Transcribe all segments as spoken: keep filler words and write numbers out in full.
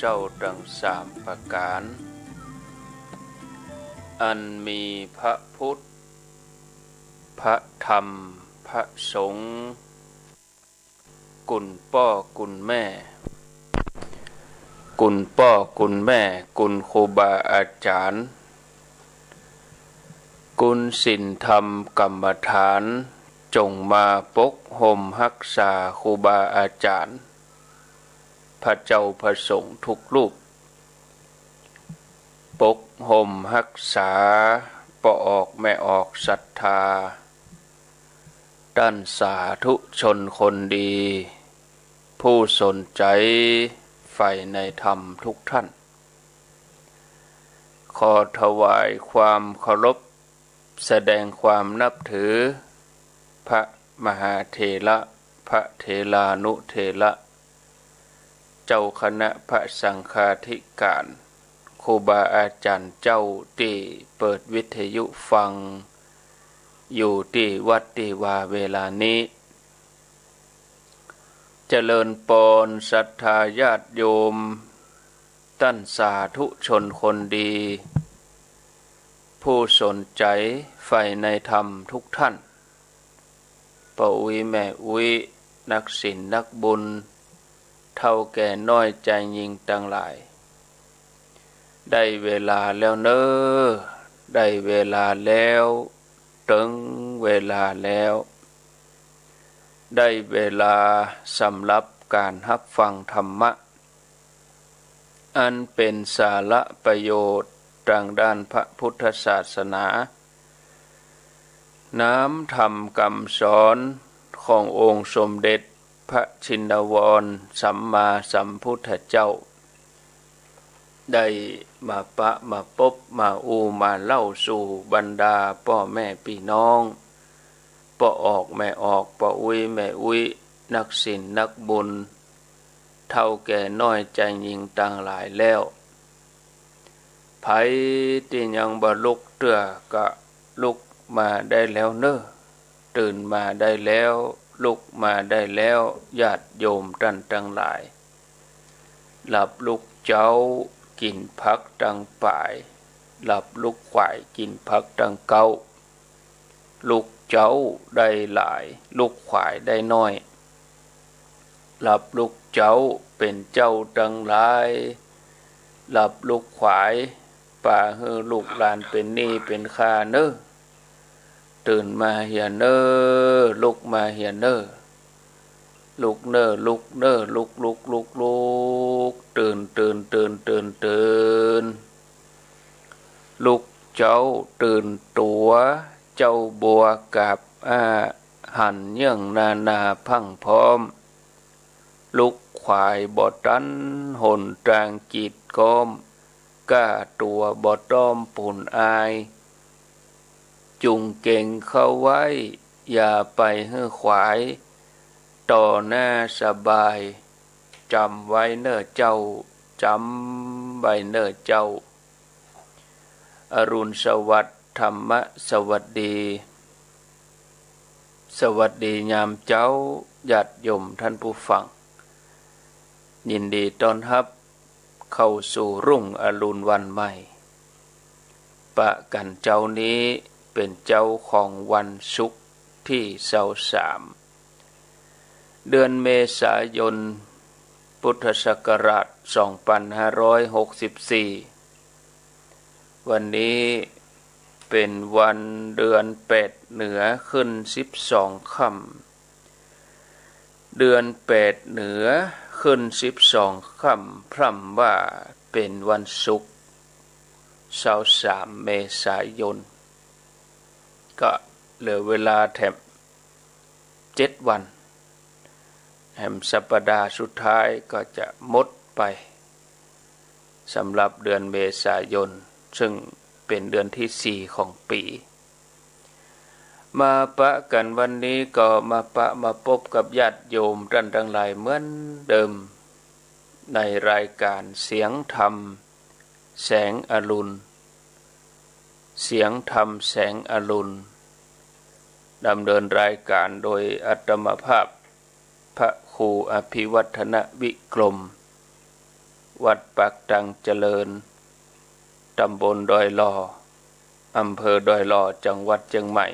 จ้าตังสามประก๋าน อันมีพระพุทธ พระธรรม พระสงฆ์ คุณป้อคุณแม่ คุณป้อคุณแม่ คุณครูบาอาจ๋ารย์ คุณศีลธรรมกรรมฐาน จงมาปกฮ่มฮักษาครูบาอาจ๋ารย์ พระเจ้าพระสงฆ์ทุกรูป ปกฮ่มฮักษาป้อออกแม่ออกศรัทธา ต้านสาธุชนคนดี ผู้สนใจ๋ใฝ่ในธรรมทุกท่าน ขอถวายความเคารพ แสดงความนับถือ พระมหาเถระ พระเถรานุเถระ เจ้าคณะพระสังฆาธิการ ครูบาอาจ๋ารย์เจ้าตี้เปิดวิทยุฟัง อยู่ตี้วัดตี้วาเวลานี้ เจริญปอนศรัทธาญาติโยม ต้านสาธุชนคนดี ผู้สนใจ๋ใฝ่ในธรรมทุกท่าน ป้ออุ๊ยแม่อุ๊ย นักศีลนักบุญ เฒ่าแก่น้อยจายญิงตังหลาย ได้เวลาแล้วเน่อ ได้เวลาแล้ว เถิงเวลาแล้ว ได้เวลาสำหรับก๋านฮับฟังธรรมะ อันเป๋นสาระประโยชน์ตางด้านพระพุทธศาสนา น้ำธรรมกำสอนขององค์สมเด็จพระชินวรสัมมาสัมพุทธเจ้า ได้มาปะมาปบมาอู้มาเล่าสู่บรรดาป้อแม่ปี้น้อง ป้อออกแม่ออก ป้ออุ๊ยแม่อุ๊ย นักศีลนักบุญ เฒ่าแก่น้อยจายญิงตังหลายแล้ว ใผตี้ยังบ่ลุกเตื้อก็ลุกมาได้แล้วเน่อ ตื่นมาได้แล้ว ลุกมาได้แล้ว ญาติโยมต้านตังหลาย หลับลุกเจ๊ากิ๋นผักตังป๋าย หลับลุกขวายกิ๋นผักตังเก๊า ลุกเจ๊าได้หลาย ลุกขวายได้น้อย หลับลุกเจ๊าเป๋นเจ้าตังหลาย หลับลุกขวาย ปาหื้อลูกหลานเป๋นหนี้เป๋นค่าเน่อ ตื่นมาเหียเน่อ ลุกมาเหียเน่อ ลุกเน่อ ลุกเน่อ ลุก ลุก ลุก ลุก ตื่น ตื่น ตื่น ตื่น ตื่น ลุกเจ๊าตื่นตั๋ว เจ๊าบัวกาบอ้า หันเยื่องนานาพรั่งพร้อม ลุกขวายบ่ตันหนตางกีดก๊อม ก้าตั๋วบ่ต้อมปูนอาย จุ่งเก๋งเข้าไว้ อย่าไปหื้อขวาย ต่อหน้าสบาย จ๋ำไว้เน่อเจ้า จ๋ำไว้เน่อเจ้า อรุณสวัสดิ์ ธรรมะสวัสดี สวัสดียามเจ๊า ญาติโยมต้านผู้ฟัง ยินดีต้อนฮับเข้าสู่รุ่งอรุณวันใหม่ ปะกั๋นเจ๊านี้เป๋นเจ๊าของวันศุกร์ตี้ซาวสาม เดือนเมษายน พุทธศักราชสองปันห้าร้อยหกสิบสี่ วันนี้เป๋นวันเดือนแปดเหนือขึ้นสิบสองค่ำ เดือนแปดเหนือขึ้นสิบสองค่ำ พร่ำว่าเป๋นวันศุกร์ ซาวสามเมษายน ก็เหลือเวลาแถมเจ็ดวัน แหมสัปดาห์สุดท้ายก็จะหมดไป สำหรับเดือนเมษายน ซึ่งเป๋นเดือนตี้สี่ของปี๋ มาปะกั๋นวันนี้ก็มาปะมาปบกับญาติโยมต้านตังหลายเหมือนเดิม ในรายการเสียงธรรม แสงอรุณ เสียงธรรมแสงอรุณ ดำเนินรายการโดยอาตมาภาพ พระครูอภิวัฒนวิกรม วัดปากตังเจริญ ตำบลดอยหล่อ อำเภอดอยหล่อ จังหวัดเจียงใหม่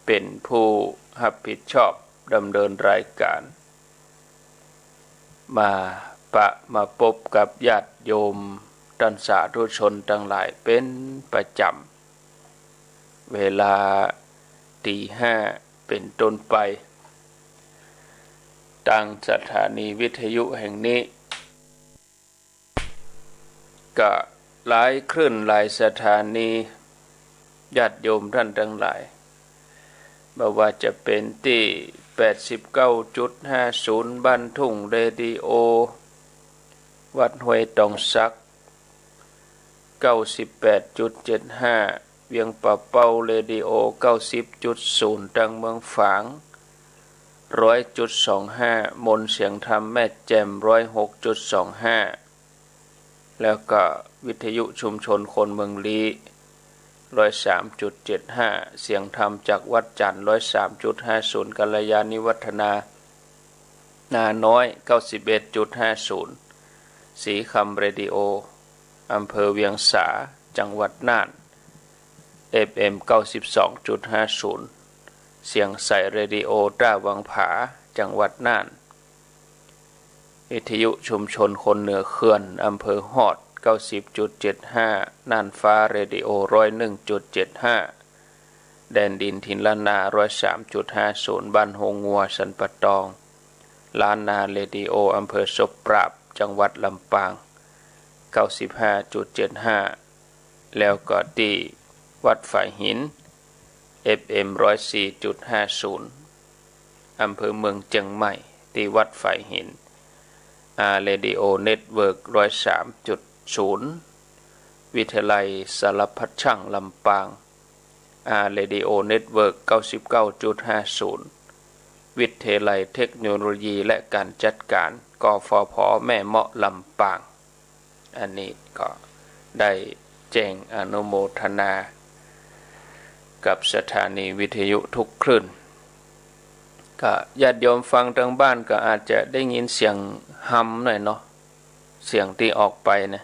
เป๋นผู้ฮับผิดชอบดำเนินรายก๋าน มาปะมาปบกับญาติโยมต้านสาธุชนตังหลายเป๋นประจ๋ำ เวลาตีห้าเป๋นต้นไป ตางสถานีวิทยุแห่งนี้ ก็หลายคลื่นหลายสถานี ญาติโยมต้านตังหลาย บ่ว่าจะเป๋นตี้ แปดสิบเก้าจุดห้าศูนย์ บ้านทุ่งเรดิโอ วัดห้วยตองสัก เก้าสิบแปดจุดเจ็ดห้า เวียงป่าเป้าเรดิโอ เก้าสิบจุดศูนย์ ตางเมืองฝาง ร้อยจุดสองห้า มนต์เสียงธรรมแม่แจ่ม ร้อยหกจุดสองห้า แล้วก็วิทยุชุมชนคนเมืองลี้ ร้อยสามจุดเจ็ดห้า เสียงธรรมจากวัดจันทร์ ร้อยสามจุดห้าศูนย์ กัลยาณิวัฒนา นาน้อย เก้าสิบเอ็ดจุดห้าศูนย์ สีคำเรดิโอ อำเภอเวียงสา จังหวัดน่าน เอฟเอ็ม เก้าสิบสองจุดห้าศูนย์ เสียงใสเรดิโอ ต้าวังผา จังหวัดน่าน วิทยุชุมชนคนเหนือเขื่อน อำเภอฮอด เก้าสิบจุดเจ็ดห้า น่านฟ้าเรดิโอ ร้อยหนึ่งจุดเจ็ดห้า แดนดินถิ่นล้านนา ร้อยสามจุดห้าศูนย์ บ้านโฮงัว สันป่าตอง ล้านนาเรดิโอ อำเภอศพปราบ จังหวัดลำปาง เก้าสิบห้าจุดเจ็ดห้า แล้วก็ตี้วัดฝายหิน เอฟเอ็ม ร้อยสี่จุดห้าศูนย์ อำเภอเมืองเจียงใหม่ ตี้วัดฝายหิน อาร์ เรดิโอ เน็ตเวิร์ก ร้อยสามจุดศูนย์ วิทยาลัยสารพัดช่างลำปาง อาร์ เรดิโอ เน็ตเวิร์ก เก้าสิบเก้าจุดห้าศูนย์ วิทยาลัยเทคโนโลยีและการจัดการ กฟผ แม่เมาะ ลำปาง อันนี้ก็ได้แจ้งอนุโมทนากับสถานีวิทยุทุกคลื่น ก็ญาติโยมฟังตางบ้านก็อาจจะได้ยินเสียงฮัมหน่อยเนาะ เสียงตี้ออกไปนะ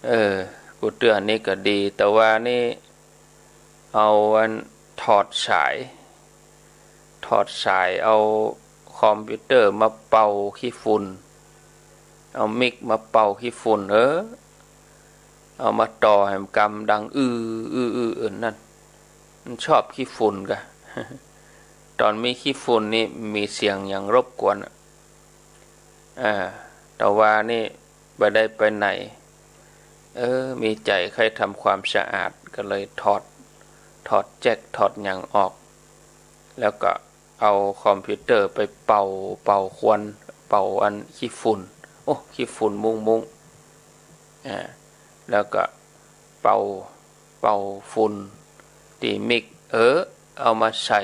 เออ กูเตื้อนี่ก็ดี แต่ว่านี่ เอาอันถอดสาย ถอดสาย เอาคอมพิวเตอร์มาเป่าขี้ฝุ่น เอามิกมาเป่าขี้ฝุ่น เออ เอามาต่อแหมกำดัง อื้อ อื้อ อื้อ อื้อ นั่น มันชอบขี้ฝุ่นกะ ต๋อนมีขี้ฝุ่นนี่มีเสียงหยังรบกวนอะ อ่า แต่ว่านี่บ่ได้ไปไหน เออ มีใจ๋ใค่ทำความสะอาด ก็เลยถอด ถอดแจ็ค ถอดหยังออก แล้วก็เอาคอมพิวเตอร์ไปเป่า เป่าควัน เป่าอันขี้ฝุ่น โอ้ ขี้ฝุ่นมุ้งๆ อ่า แล้วก็เป่า เป่าฝุ่นตี้มิก เออ เอามาใส่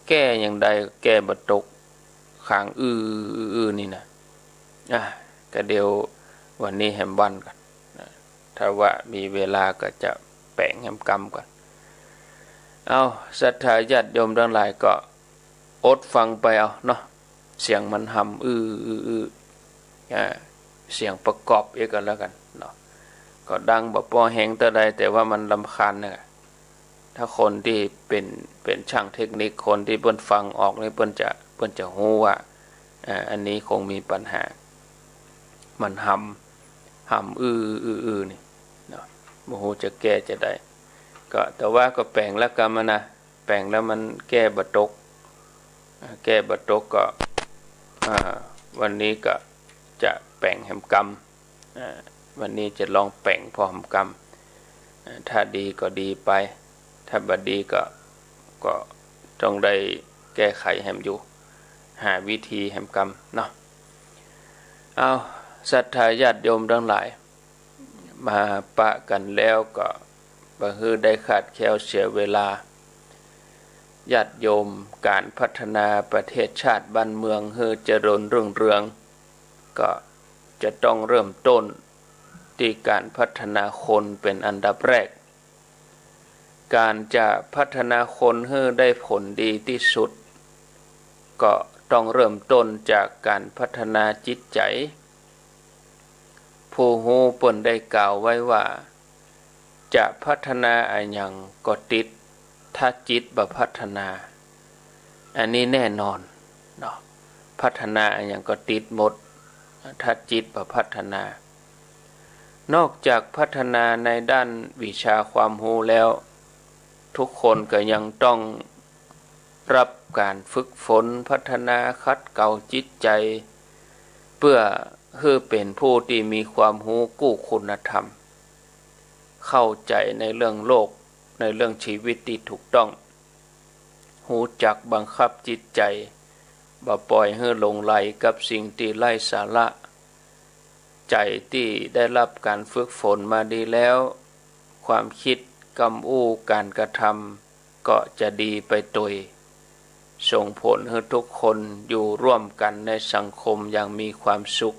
แก้อย่างใดก็แก้บ่ตก ค้างอื้อ อื้อ อื้อ นี่นะ อ่ะ ก็เดี๋ยววันนี้แหมวันก่อนนะ ถ้าว่ามีเวลาก็จะแป๋งแหมกำก่อน เอา ศรัทธาญาติโยมตังหลายก็อดฟังไปเอาเนาะ เสียงมันฮัม อื้อ อื้อ อื้อ อ่า เสียงประกอบเอียก็แล้วกั๋นเนาะ ก็ดังบ่ปอแหงเต้าใด แต่ว่ามันรำคาญนะ ถ้าคนตี้เป๋น เป๋นช่างเทคนิค คนตี้เปิ้นฟังออกนี่ เปิ้นจะ เปิ้นจะฮู้ว่า อ่า อันนี้คงมีปัญหา มันฮัม ฮัม อื้อ อื้อ อื้อ นี่เนาะ บ่ฮู้จะแก้จะใด ก็ แต่ว่าก็แป๋งแล้วกั๋นมานะ แป๋งแล้วมันแก้บ่ตก อ่า แก้บ่ตกก็ อ่า วันนี้ก็จะแป๋งแหมกำ อ่า วันนี้จะลองแป๋งพอแหมกำ อ่า ถ้าดีก็ดีไป ถ้าบ่ดีก็ ก็ต้องได้แก้ไขแหมอยู่ หาวิธีแหมกำเนาะ เอา ศรัทธาญาติโยมตังหลาย มาปะกั๋นแล้วก็บ่หื้อได้ขาดแคลนเสียเวลา ญาติโยม ก๋านพัฒนาประเทศชาติบ้านเมืองหื้อเจริญรุ่งเรือง ก็จะต้องเริ่มต้นตี้ก๋านพัฒนาคนเป๋นอันดับแรก ก๋านจะพัฒนาคนหื้อได้ผลดีตี้สุด ก็ต้องเริ่มต้นจากก๋านพัฒนาจิตใจ๋ ผู้ฮู้เปิ้นได้กล่าวไว้ว่า จะพัฒนาอะหยังก็ติด ถ้าจิตบ่พัฒนา อันนี้แน่นอนเนาะ พัฒนาอะหยังก็ติดหมด ถ้าจิตบ่พัฒนา นอกจากพัฒนาในด้านวิชาความฮู้แล้ว ทุกคนก็ยังต้อง รับก๋านฝึกฝนพัฒนาขัดเกลาจิตใจ๋ เปื้อหื้อเป๋นผู้ตี้มีความฮู้กู้คุณธรรม เข้าใจ๋ในเรื่องโลก ในเรื่องชีวิตตี้ถูกต้อง ฮู้จักบังคับจิตใจ๋ บ่ป่อยหื้อหลงใหลกับสิ่งตี้ไร้สาระ ใจ๋ตี้ได้รับก๋านฝึกฝนมาดีแล้ว ความกึ๊ด กำอู้ ก๋านกระทำ ก็จะดีไปตวย ส่งผลหื้อทุกคนอยู่ร่วมกั๋นในสังคมอย่างมีความสุข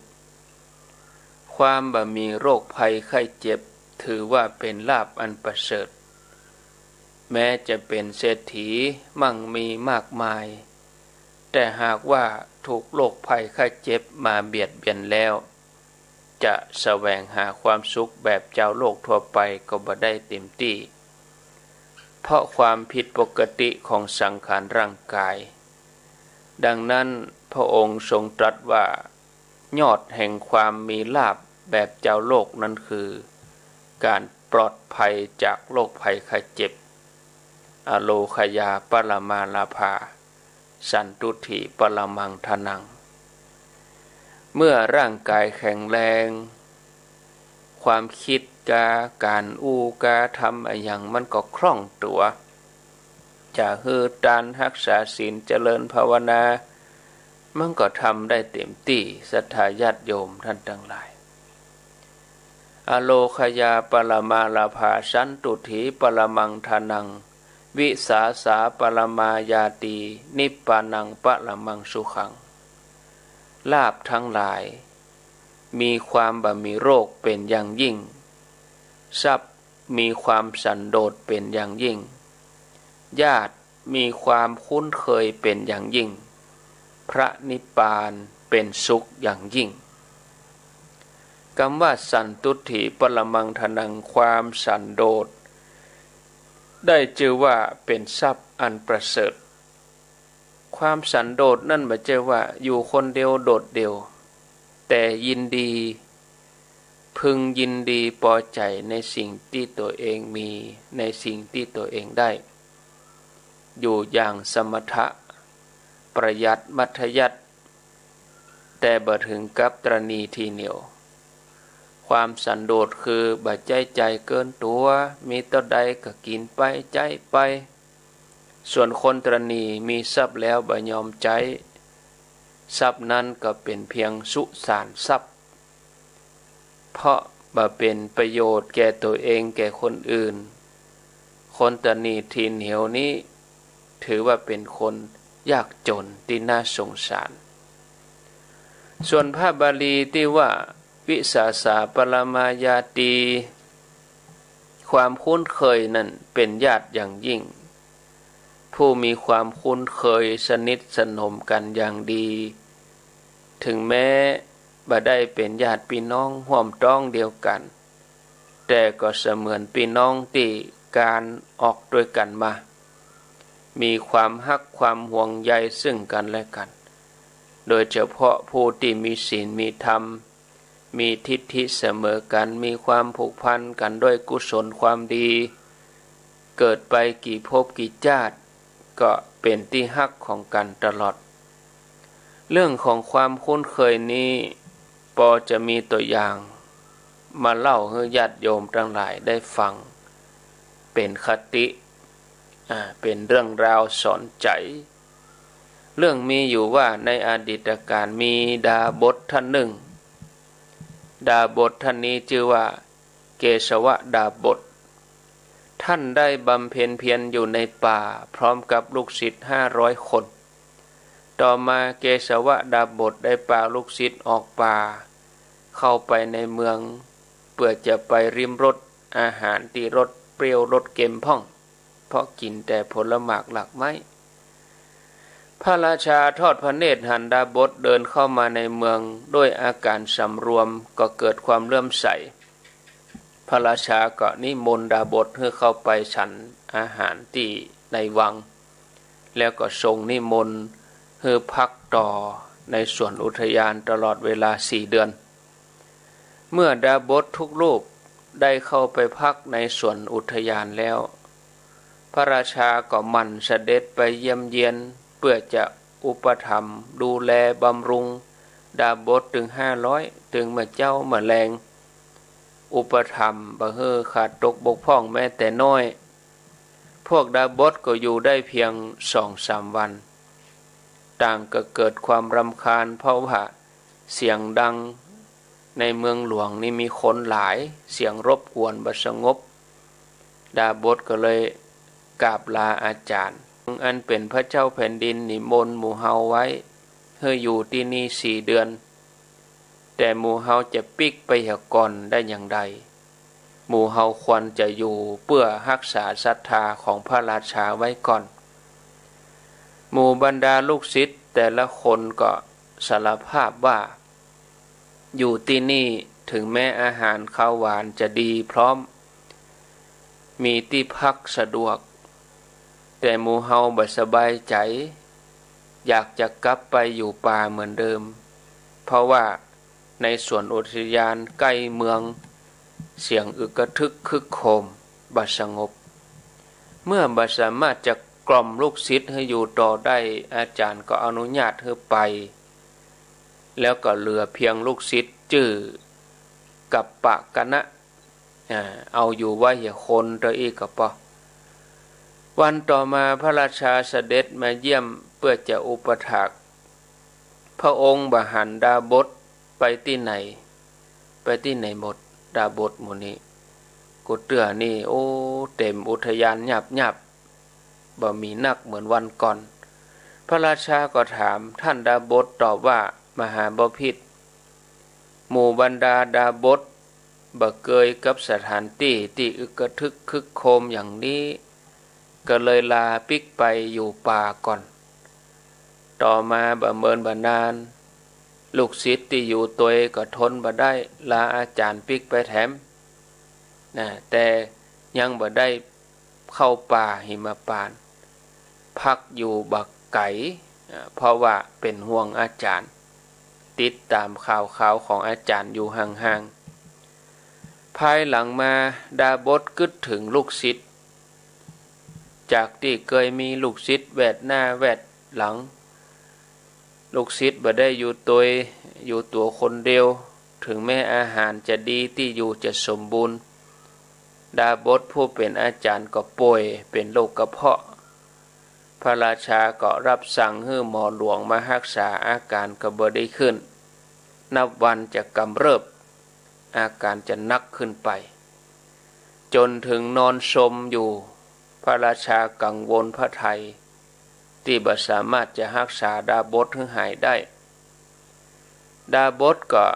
ความบ่มีโรคภัยไข้เจ็บ ถือว่าเป๋นลาภอันประเสริฐ แม้จะเป๋นเศรษฐีมั่งมีมากมาย แต่หากว่าถูกโรคภัยไข้เจ็บมาเบียดเบียนแล้ว จะแสวงหาความสุขแบบจาวโลกทั่วไปก็บ่ได้เต็มตี้ เพราะความผิดปกติของสังขารร่างกาย ดังนั้นพระองค์ทรงตรัสว่า ยอดแห่งความมีลาภแบบจาวโลกนั้นคือ ก๋านปลอดภัยจากโรคภัยไข้เจ็บ อโรคยาปรมาลาภา สันตุถีปรมังธนัง เมื่อร่างกายแข็งแรง ความกึ๊ดกา ก๋านอู้กา ทำอะหยังมันก็คล่องตั๋ว จะหื้อตาน ฮักษาศีล เจริญภาวนา มันก็ทำได้เต็มตี้ ศรัทธาญาติโยมท่านตังหลาย อโรคยาปรมาลาภา สันตุถีปรมังธนัง วิสาสาปรมาญาตี นิพพานังปรมังสุขัง ลาภทั้งหลาย มีความบ่มีโรคเป๋นอย่างยิ่ง ทรัพย์มีความสันโดษเป๋นอย่างยิ่ง ญาติมีความคุ้นเคยเป๋นอย่างยิ่ง พระนิพพานเป๋นสุขอย่างยิ่ง กำว่าสันตุถีปรมังธนัง ความสันโดษ ได้จื้อว่าเป๋นทรัพย์อันประเสริฐ ความสันโดษนั่นบ่ใจ้ว่าอยู่คนเดียวโดดเดี่ยว แต่ยินดี พึงยินดีปอใจ๋ในสิ่งตี้ตั๋วเองมี ในสิ่งตี้ตั๋วเองได้ อยู่อย่างสมถะ ประหยัดมัธยัสถ์ แต่บ่เถิงกับตระหนี่ถี่เหนี่ยว ความสันโดษคือบ่ใจ๊ใจ๋เกินตั๋ว มีเต้าใดก็กิ๋นไปใจ๊ไป ส่วนคนตระหนี่มีทรัพย์แล้วบ่ยอมใจ๊ ทรัพย์นั้นก็เป๋นเพียงสุสานทรัพย์ เพราะบ่เป๋นประโยชน์แก่ตั๋วเองแก่คนอื่น คนตระหนี่ถี่เหนี่ยวนี้ ถือว่าเป๋นคนยากจ๋นตี้น่าสงสาร ส่วนพระบาลีตี้ว่า วิสาสาปรมาญาตี ความคุ้นเคยนั้นเป๋นญาติอย่างยิ่ง ผู้มีความคุ้นเคยสนิทสนมกั๋นอย่างดี เถิงแม้บ่ได้เป๋นญาติปี้น้องฮ่วมต๊องเดียวกั๋น แต่ก็เสมือนปี้น้องตี้ก๋านออกตวยกั๋นมา มีความฮักความห่วงใยซึ่งกั๋นและกั๋น โดยเฉพาะผู้ตี้มีศีลมีธรรม มีทิฏฐิเสมอกั๋น มีความผูกพันกั๋นด้วยกุศลความดี เกิดไปกี่ภพกี่จาติ ก็เป๋นตี้ฮักของกั๋นตลอด เรื่องของความคุ้นเคยนี้ ปอจะมีตั๋วอย่างมาเล่าหื้อญาติโยมตังหลายได้ฟัง เป๋นคติ อ่า เป๋นเรื่องราวสอนใจ๋ เรื่องมีอยู่ว่าในอดีตกาลมีดาบสท่านนึ่ง ดาบสท่านนี้จื้อว่าเกสวดาบส ท่านได้บำเพ็ญเพียรอยู่ในป่าพร้อมกับลูกศิษย์ห้าร้อยคน ต่อมาเกสวดาบสได้ปาลูกศิษย์ออกป่า เข้าไปในเมือง เปื้อจะไปริมรสอาหารตี้รสเปรี้ยวรสเค็มพ่อง เพราะกิ๋นแต่ผลหมากหลากไม้ พระราชาทอดพระเนตรหันดาบสเดินเข้ามาในเมืองด้วยอาการสำรวม ก็เกิดความเลื่อมใส พระราชาก็นิมนต์ดาบสหื้อเข้าไปฉันอาหารตี้ในวัง แล้วก็ทรงนิมนต์หื้อพักต่อในสวนอุทยานตลอดเวลาสี่เดือน เมื่อดาบสทุกรูปได้เข้าไปพักในสวนอุทยานแล้ว พระราชาก็หมั่นเสด็จไปเยี่ยมเยียน เปื้อจะอุปถัมภ์ดูแลบำรุงดาบสตึงห้าร้อย ตึงเมื่อเจ๊าเมื่อแลง อุปถัมภ์บ่หื้อขาดตกบกพร่องแม้แต่น้อย พวกดาบสก็อยู่ได้เพียงสองสามวัน ต่างก็เกิดความรำคาญ เพราะว่าเสียงดังในเมืองหลวงนี่มีคนหลาย เสียงรบกวนบ่สงบ ดาบสก็เลยกราบลาอาจารย์ อันเป๋นพระเจ้าแผ่นดินนิมนต์หมู่เฮาไว้หื้ออยู่ตี้นี่สี่เดือน แต่หมู่เฮาจะปิ๊กไปเหียก่อนได้อย่างใด หมู่เฮาควรจะอยู่เปื้อฮักษาศรัทธาของพระราชาไว้ก่อน หมู่บรรดาลูกศิษย์แต่ละคนก็สารภาพว่า อยู่ตี้นี่ถึงแม้อาหารคาวหวานจะดีพร้อม มีตี้พักสะดวก แต่หมู่เฮาบ่สบายใจ๋ อยากจะกลับไปอยู่ป่าเหมือนเดิม เพราะว่าในสวนอุทยานใก้เมือง เสียงอึกกระทึกครึกโครมบ่สงบ เมื่อบ่สามารถจะกล่อมลูกศิษย์หื้ออยู่ต่อได้ อาจารย์ก็อนุญาตหื้อไป แล้วก็เหลือเพียงลูกศิษย์จื้อกัปปะกะนะ อ่า เอาอยู่ไว้เหียคนเต้าอี้ก็ปอ วันต่อมาพระราชาเสด็จมาเยี่ยมเปื้อจะอุปถาก พระองค์บ่หันดาบสไปตี้ไหน ไปตี้ไหนหมด ดาบสหมู่นี้ กู้เตื้อนี่ โอ้ เต๋มอุทยานหยาบๆ บ่มีนักเหมือนวันก่อน พระราชาก็ถาม ท่านดาบสตอบว่า มหาบพิตร หมู่บรรดาดาบสบ่เกยกับสถานตี้ตี้อึกกระทึกครึกโครมอย่างนี้ ก็เลยลาปิ๊กไปอยู่ป่าก่อน ต่อมาบ่เมินบ่นาน ลูกศิษย์ตี้อยู่ตวยก็ทนบ่ได้ ลาอาจารย์ปิ๊กไปแถม นะ แต่ยังบ่ได้เข้าป่าหิมพานต์ พักอยู่บ่ไก๋ อ่า เพราะว่าเป๋นห่วงอาจารย์ ติดต๋ามข่าวคราวของอาจารย์อยู่ห่างๆ ภายหลังมาดาบสกึ๊ดเถิงลูกศิษย์ จากตี้เกยมีลูกศิษย์แวดหน้าแวดหลัง ลูกศิษย์บ่ได้อยู่ตวย อยู่ตั๋วคนเดียว เถิงแม้อาหารจะดี ตี้อยู่จะสมบูรณ์ ดาบสผู้เป๋นอาจารย์ก็ป่วยเป๋นโรคกระเพาะ พระราชาก็รับสั่งหื้อหมอหลวงมาฮักษา อาก๋านก็บ่ดีขึ้น นับวันจะกำเริบ อาก๋านจะหนักขึ้นไป จ๋นเถิงนอนซมอยู่ พระราชากังวลพระทัย ตี้บ่สามารถจะฮักษาดาบสหื้อหายได้ ดาบสก็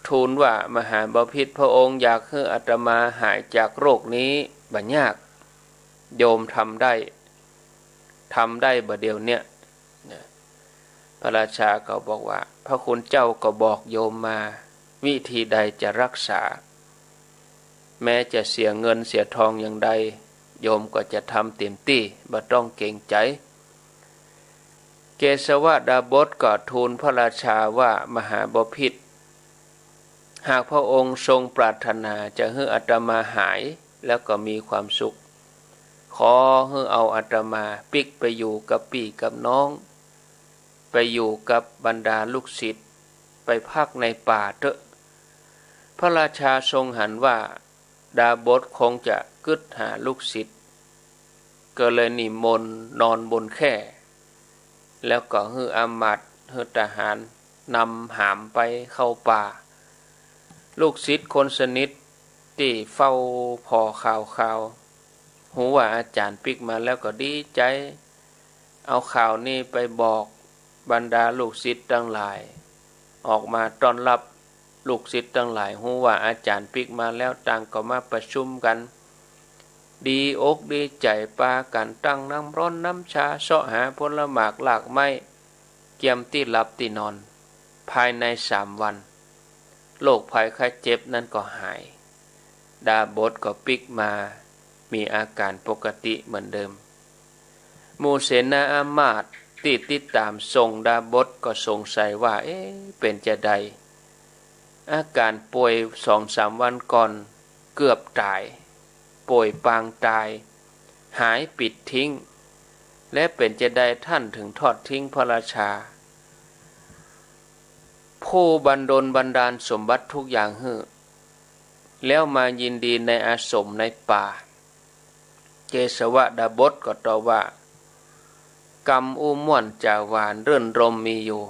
ทูลว่า มหาบพิตร พระองค์อยากหื้ออาตมาหายจากโรคนี้บ่ยาก โยมทำได้ ทำได้บ่เดี่ยวเนี้ย นะ พระราชาก็บอกว่า พระคุณเจ้าก็บอกโยมมา วิธีใดจะฮักษา แม้จะเสียเงินเสียทองอย่างใด โยมก็จะทำเต๋มตี้ บ่ต้องเกรงใจ๋ เกสวดาบสก็ทูลพระราชาว่า มหาบพิตร หากพระองค์ทรงปรารถนาจะหื้ออาตมาหายแล้วก็มีความสุข ขอหื้อเอาอาตมาปิ๊กไปอยู่กับปี้กับน้อง ไปอยู่กับบรรดาลูกศิษย์ ไปพักในป่าเต๊อะ พระราชาทรงหันว่า ดาบสคงจะกึ๊ดหาลูกศิษย์ ก็เลยนิมนต์นอนบนแคร่ แล้วก็หื้ออามาตย์ หื้อทหารนำหามไปเข้าป่า ลูกศิษย์คนสนิทตี้เฝ้าผ่อข่าวคราว ฮู้ว่าอาจารย์ปิ๊กมาแล้วก็ดีใจ๋ เอาข่าวนี้ไปบอกบรรดาลูกศิษย์ตังหลาย ออกมาต้อนรับ ลูกศิษย์ตังหลายฮู้ว่าอาจารย์ปิ๊กมาแล้ว ต่างก็มาประชุมกั๋น ดีอกดีใจ๋ ปากั๋นตั้งน้ำร้อนน้ำชา เซาะหาผลหมากรากไม้ เกียมตี้หลับตี้นอน ภายในสามวัน โรคภัยไข้เจ็บนั้นก็หาย ดาบสก็ปิ๊กมา มีอาก๋านปกติเหมือนเดิม หมู่เสนาอามาตย์ตี้ติดต๋ามส่งดาบสก็สงสัยว่า เอ๊ะ เป๋นจาใด อาก๋านป่วยสองสามวันก่อนเกือบต๋าย ป่วยปางต๋าย หายปิดทิ้ง และเป๋นจาใดท่านเถิงทอดทิ้งพระราชา ผู้บันดลบันดาลสมบัติทุกอย่างหื้อ แล้วมายินดีในอาสมในป่า เกสวดาบสก็ตอบว่า กำอู้ม่วนจ๋าหวานรื่นรมย์มีอยู่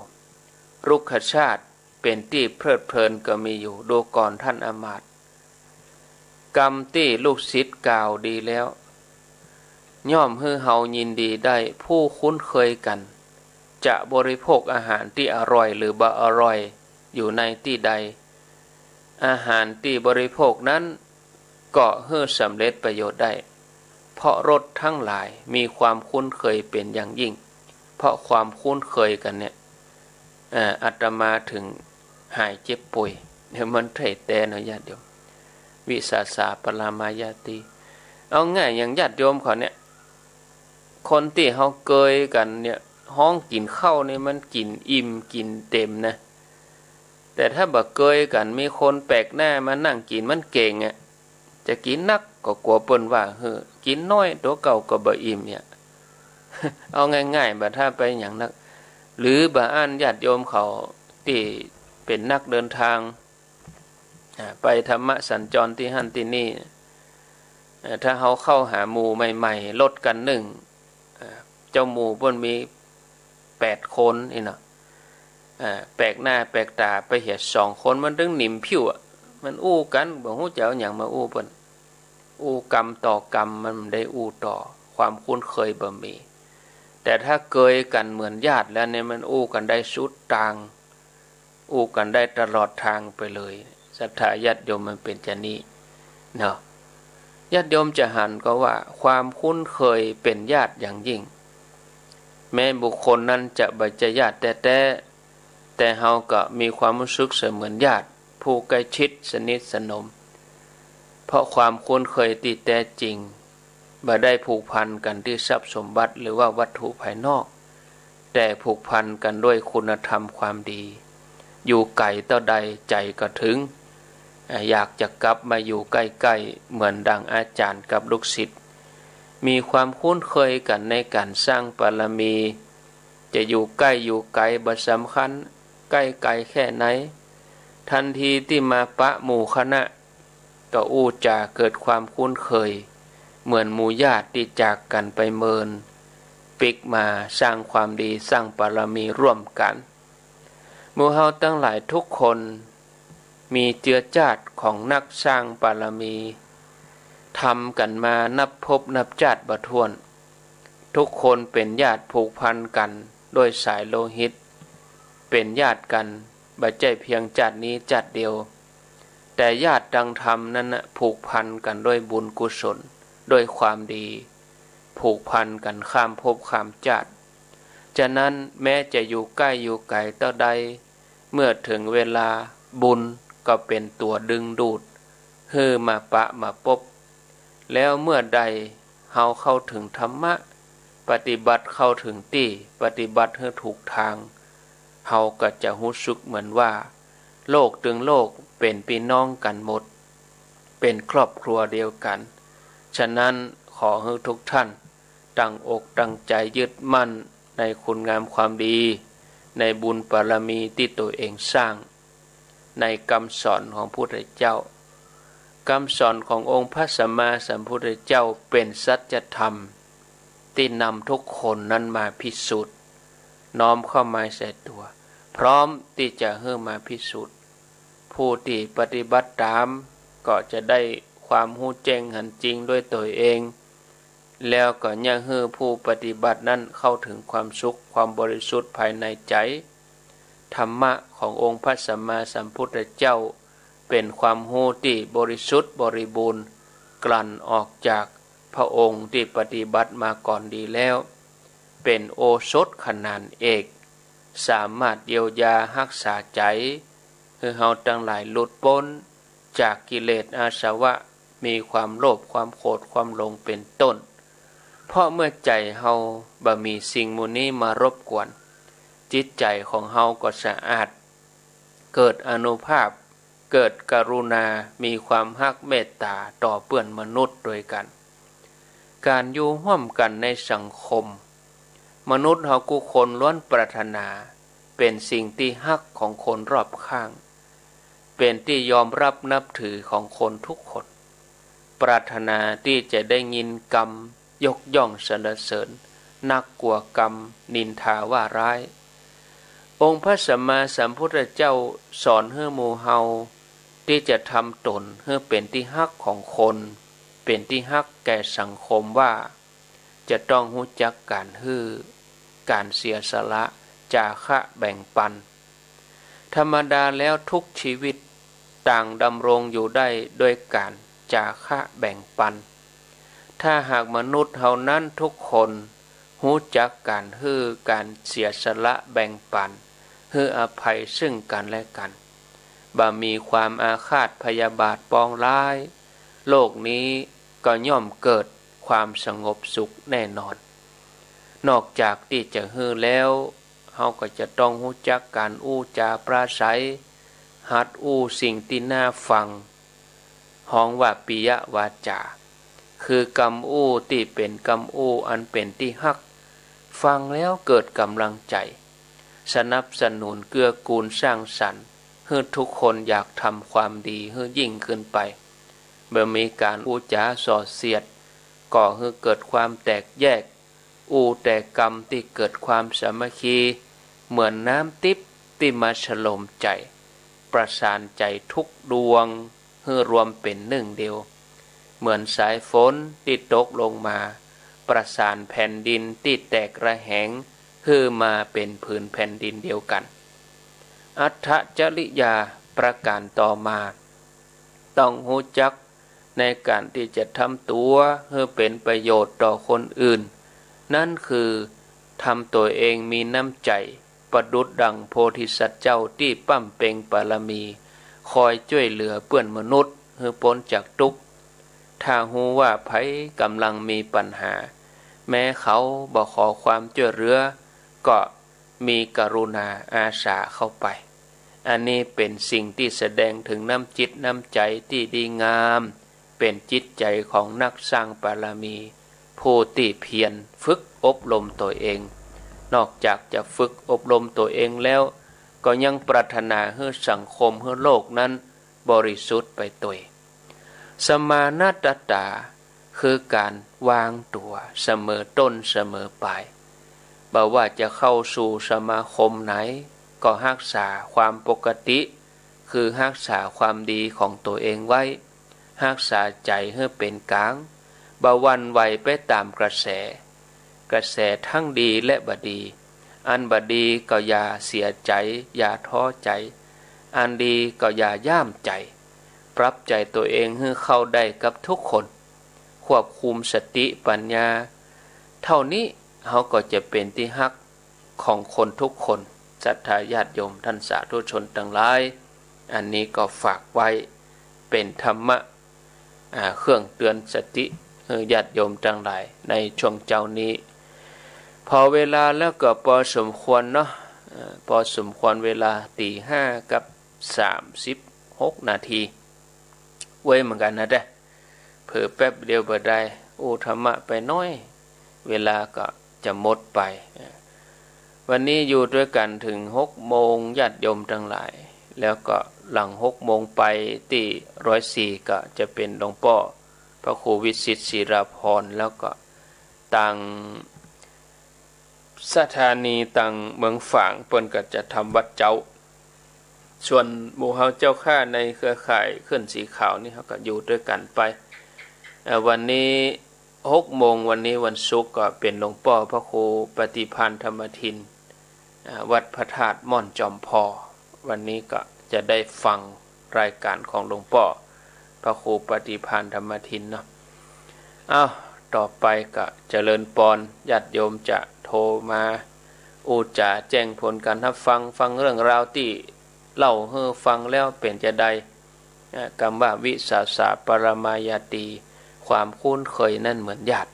รุกขชาติเป๋นตี้เพลิดเพลินก็มีอยู่ ดูก่อนท่านอามาตย์ กำตี้ลูกศิษย์กล่าวดีแล้ว ย่อมหื้อเฮายินดีได้ ผู้คุ้นเคยกั๋น จะบริโภคอาหารตี้อร่อยหรือบ่อร่อยอยู่ในตี้ใด อาหารตี้บริโภคนั้นก็หื้อสำเร็จประโยชน์ได้ เพราะรสทั้งหลายมีความคุ้นเคยเป๋นอย่างยิ่ง เพราะความคุ้นเคยกั๋นเนี่ย เอ่อ อาตมาเถิงหายเจ็บป่วย เนี่ยมันไถ่แต๊เนาะญาติโยม วิสสาสะปรามายาติ เอาง่ายอย่างญาติโยมเขาเนี่ย คนตี้เฮาเกยกั๋นเนี่ย ฮ้องกิ๋นข้าวนี่มันกิ๋นอิ่มกิ๋นเต๋มนะ แต่ถ้าบ่เกยกั๋น มีคนแปลกหน้ามานั่งกิ๋น มันเก๋งอะ จะกิ๋นนักก็กั๋วเปิ้นว่าหื้อ กิ๋นน้อยตั๋วเก่าก็บ่อิ่มเนี่ย เอาง่ายๆ บ่ถ้าไปหยังนัก หรือบ่อั้นญาติโยมเขาตี้เป๋นนักเดินตาง อ่า ไปธรรมสัญจรตี้หั้นตี้นี่ เอ่อ ถ้าเฮาเข้าหาหมู่ใหม่ๆ รถคันนึ่ง อ่า เจ้าหมู่เปิ้นมีแปดคนนี่เนาะ อ่า แปลกหน้าแปลกต๋าไปเหียสองคน มันตึงหนิมผิวอะ มันอู้กั๋น บ่ฮู้จะเอาหยังมาอู้เปิ้น อู้กำต่อกำ มันบ่ได้อู้ต่อ ความคุ้นเคยบ่มี แต่ถ้าเกยกั๋นเหมือนญาติแล้วเนี่ย มันอู้กั๋นได้สุดตาง อู้กั๋นได้ตลอดตางไปเลย ศรัทธาญาติโยม มันเป๋นจานี้เนาะ ญาติโยมจะหันก็ว่า ความคุ้นเคยเป๋นญาติอย่างยิ่ง แม้บุคคลนั้นจะบ่ใจ้ญาติแต๊ๆ แต่เฮาก็มีความฮู้สึกเสมือนญาติผู้ใกล้ชิดสนิทสนม เพราะความคุ้นเคยตี้แต๊จริง บ่ได้ผูกพันกั๋นตี้ทรัพย์สมบัติหรือว่าวัตถุภายนอก แต่ผูกพันกั๋นด้วยคุณธรรมความดี อยู่ไก๋เต้าใดใจ๋ก็เถิง อ่า อยากจะกลับมาอยู่ใก้ๆ เหมือนดังอาจ๋ารย์กับลูกศิษย์ มีความคุ้นเคยกั๋นในก๋านสร้างบารมี จะอยู่ใก้อยู่ไก๋บ่สำคัญ ใก้ไก๋แค่ไหน ทันทีตี้มาปะหมู่คณะ ก็อู้จ๋าเกิดความคุ้นเคย เหมือนหมู่ญาติตี้จากกั๋นไปเมิน ปิ๊กมาสร้างความดีสร้างบารมีร่วมกั๋น หมู่เฮาตังหลายทุกคน มีเจื้อจาติของนักสร้างบารมี ทำกั๋นมานับภพนับจาติบ่ถ้วน ทุกคนเป๋นญาติผูกพันกั๋นด้วยสายโลหิต เป๋นญาติกั๋น บ่ใจ้เพียงจาตินี้จาติเดียว แต่ญาติตางธรรมนั้นน่ะ ผูกพันกั๋นด้วยบุญกุศล ด้วยความดี ผูกพันกั๋นข้ามภพข้ามจาติ ฉะนั้นแม้จะอยู่ใก้อยู่ไก๋เต้าใด เมื่อเถิงเวลาบุญก็เป๋นตั๋วดึงดูด หื้อมาปะมาปบ แล้วเมื่อใดเฮาเข้าเถิงธรรมะ ปฏิบัติเข้าเถิงตี้ ปฏิบัติหื้อถูกตาง เฮาก็จะฮู้สึกเหมือนว่า โลกตึงโลกเป๋นปี้น้องกั๋นหมด เป๋นครอบครัวเดียวกั๋น ฉะนั้นขอหื้อทุกท่านตั้งอกตั้งใจ๋ยึดมั่นในคุณงามความดี ในบุญบารมีตี้ตั๋วเองสร้าง ในกำสอนของพุทธเจ้า กำสอนขององค์พระสัมมาสัมพุทธเจ้าเป๋นสัจธรรม ตี้นำทุกคนนั้นมาพิสูจน์ น้อมเข้ามาใส่ตั๋ว พร้อมตี้จะหื้อมาพิสูจน์ ผู้ตี้ปฏิบัติต๋ามก็จะได้ความฮู้แจ้งหันจริงด้วยตั๋วเอง แล้วก็เยียะหื้อผู้ปฏิบัตินั้นเข้าเถิงความสุข ความบริสุทธิ์ภายในใจ๋ ธรรมะขององค์พระสัมมาสัมพุทธเจ้าเป๋นความฮู้ตี้บริสุทธิ์บริบูรณ์ กลั่นออกจาก พระองค์ตี้ปฏิบัติมาก่อนดีแล้ว เป๋นโอสถขนานเอก สามารถเยียวยาฮักษาใจ๋ หื้อเฮาตังหลายหลุดป๊นจากกิเลสอาสวะ มีความโลภ ความโกรธ ความหลง เป๋นต้น เพราะเมื่อใจ๋เฮาบ่มีสิ่งหมู่นี้มารบกวน จิตใจ๋ของเฮาก็สะอาด เกิดอานุภาพ เกิดกรุณา มีความฮักเมตต๋าต่อเปื้อนมนุษย์ตวยกั๋น ก๋านอยู่ฮ่วมกั๋นในสังคม มนุษย์เฮากู้คนล้วนปรารถนาเป๋นสิ่งตี้ฮักของคนรอบข้าง เป๋นตี้ยอมรับนับถือของคนทุกคน ปรารถนาตี้จะได้ยินกำยกย่องสรรเสริญ นักกว่ากำนินทาว่าร้าย องค์พระสัมมาสัมพุทธเจ้าสอนหื้อหมู่เฮาตี้จะทำต๋นหื้อเป๋นตี้ฮักของคน เป๋นตี้ฮักแก่สังคมว่า จะต้องฮู้จักก๋านหื้อ ก๋านเสียสละ จาคะแบ่งปัน ธรรมดาแล้วทุกชีวิตต่างดำรงอยู่ได้ด้วยก๋านจาคะแบ่งปัน ถ้าหากมนุษย์เฮานั้นทุกคนฮู้จักก๋านหื้อ ก๋านเสียสละแบ่งปัน หื้ออภัยซึ่งกั๋นและกั๋น บ่มีความอาฆาตพยาบาทปองร้าย โลกนี้ก็ย่อมเกิดความสงบสุขแน่นอน นอกจากตี้จะหื้อแล้ว เฮาก็จะต้องฮู้จักก๋านอู้จ๋าปราศรัย หัดอู้สิ่งตี้น่าฟัง ฮ้องว่าปิยวาจา คือกำอู้ตี้เป๋นกำอู้อันเป๋นตี้ฮัก ฟังแล้วเกิดก๋ำลังใจ๋ สนับสนุนเกื้อกูลสร้างสรรค์ หื้อทุกคนอยากทำความดีหื้อยิ่งขึ้นไป บ่มีก๋านอู้จ๋าส่อเสียด ก่อหื้อเกิดความแตกแยก อู้แต่กำตี้เกิดความสามัคคี เหมือนน้ำติ๊บตี้มาชโลมใจ๋ ประสานใจ๋ทุกดวงหื้อรวมเป๋นนึ่งเดียว เหมือนสายฝนตี้ตกลงมา ประสานแผ่นดินตี้แตกระแหง หื้อมาเป๋นผืนแผ่นดินเดียวกั๋น อัตถจริยาประก๋านต่อมา ต้องฮู้จักในก๋านตี้จะทำตั๋วหื้อเป๋นประโยชน์ต่อคนอื่น นั้นคือทำตั๋วเองมีน้ำใจ๋ ประดุจดังโพธิสัตว์เจ้าตี้บำเพ็ญบารมี คอยจ้วยเหลือเปื้อนมนุษย์หื้อป๊นจากตุ๊กข์ ถ้าฮู้ว่าใผก๋ำลังมีปัญหา แม้เขาบ่ขอความจ้วยเหลือ ก็มีกรุณาอาสาเข้าไป อันนี้เป๋นสิ่งตี้แสดงเถิงน้ำจิตน้ำใจ๋ตี้ดีงาม เป๋นจิตใจ๋ของนักสร้างบารมี ผู้ตี้เพียรฝึกอบรมตั๋วเอง นอกจากจะฝึกอบรมตั๋วเองแล้ว ก็ยังปรารถนาหื้อสังคมหื้อโลกนั้นบริสุทธิ์ไปตวย สมาณัตตา คือก๋านวางตั๋วเสมอต้นเสมอปลาย บ่ว่าจะเข้าสู่สมาคมไหน ก็ฮักษาความปกติ คือฮักษาความดีของตั๋วเองไว้ ฮักษาใจ๋หื้อเป๋นก๋าง บ่หวั่นไหวไปต๋ามกระแส กระแสทั้งดีและบ่ดี อันบ่ดีก็อย่าเสียใจ๋ อย่าท้อใจ๋ อันดีก็อย่าย่ามใจ๋ ปรับใจ๋ตั๋วเองหื้อเข้าได้กับทุกคน ควบคุมสติปัญญา เต้านี้เฮาก็จะเป๋นตี้ฮักของคนทุกคน ศรัทธาญาติโยมต้านสาธุชนตังหลาย อันนี้ก็ฝากไว้เป๋นธรรมะ อ่า เครื่องเตือนสติ เอ่อ ญาติโยมตังหลายในช่วงเจ๊านี้ ผ่อเวลาแล้วก็ปอสมควรเนาะ เอ่อ ปอสมควร เวลาตี๋ห้ากับสามสิบหกนาที ไวเหมือนกั๋นนะแต๊ เผลอแป๊บเดียวบ่ได้ อู้ธรรมะไปน้อย เวลาก็จะหมดไป วันนี้อยู่ตวยกั๋นเถิงหกโมง ญาติโยมตังหลาย แล้วก็หลังหกโมงไป ตี้ร้อยสี่ก็จะเป๋นหลวงป้อพระครูวิสิทธิ์ศิลาภรณ์ แล้วก็ตาง สถานีตางเมืองฝางเปิ้นก็จะทำวัตรเจ๊า ส่วนหมู่เฮาเจ้าข้าในเครือข่ายเคลื่อนสีขาวนี่ เฮาก็อยู่ตวยกั๋นไป เอ่อ วันนี้หกโมง วันนี้วันศุกร์ก็เป๋นหลวงป้อพระครูปฏิภาณธรรมทิน อ่า วัดพระธาตุม่อนจอมพอ วันนี้ก็จะได้ฟังรายก๋านของหลวงป้อพระครูปฏิภาณธรรมทินเนาะ อ้าว ต่อไปก็เจริญปอน ญาติโยมจะโทรมาอู้จ๋าแจ้งผลการฮับฟัง ฟังเรื่องราวตี้เล่าหื้อฟังแล้วเป๋นจาใด อ่ะ กำว่าวิสสาสะปรมาญาตี ความคุ้นเคยนั่นเหมือนญาติ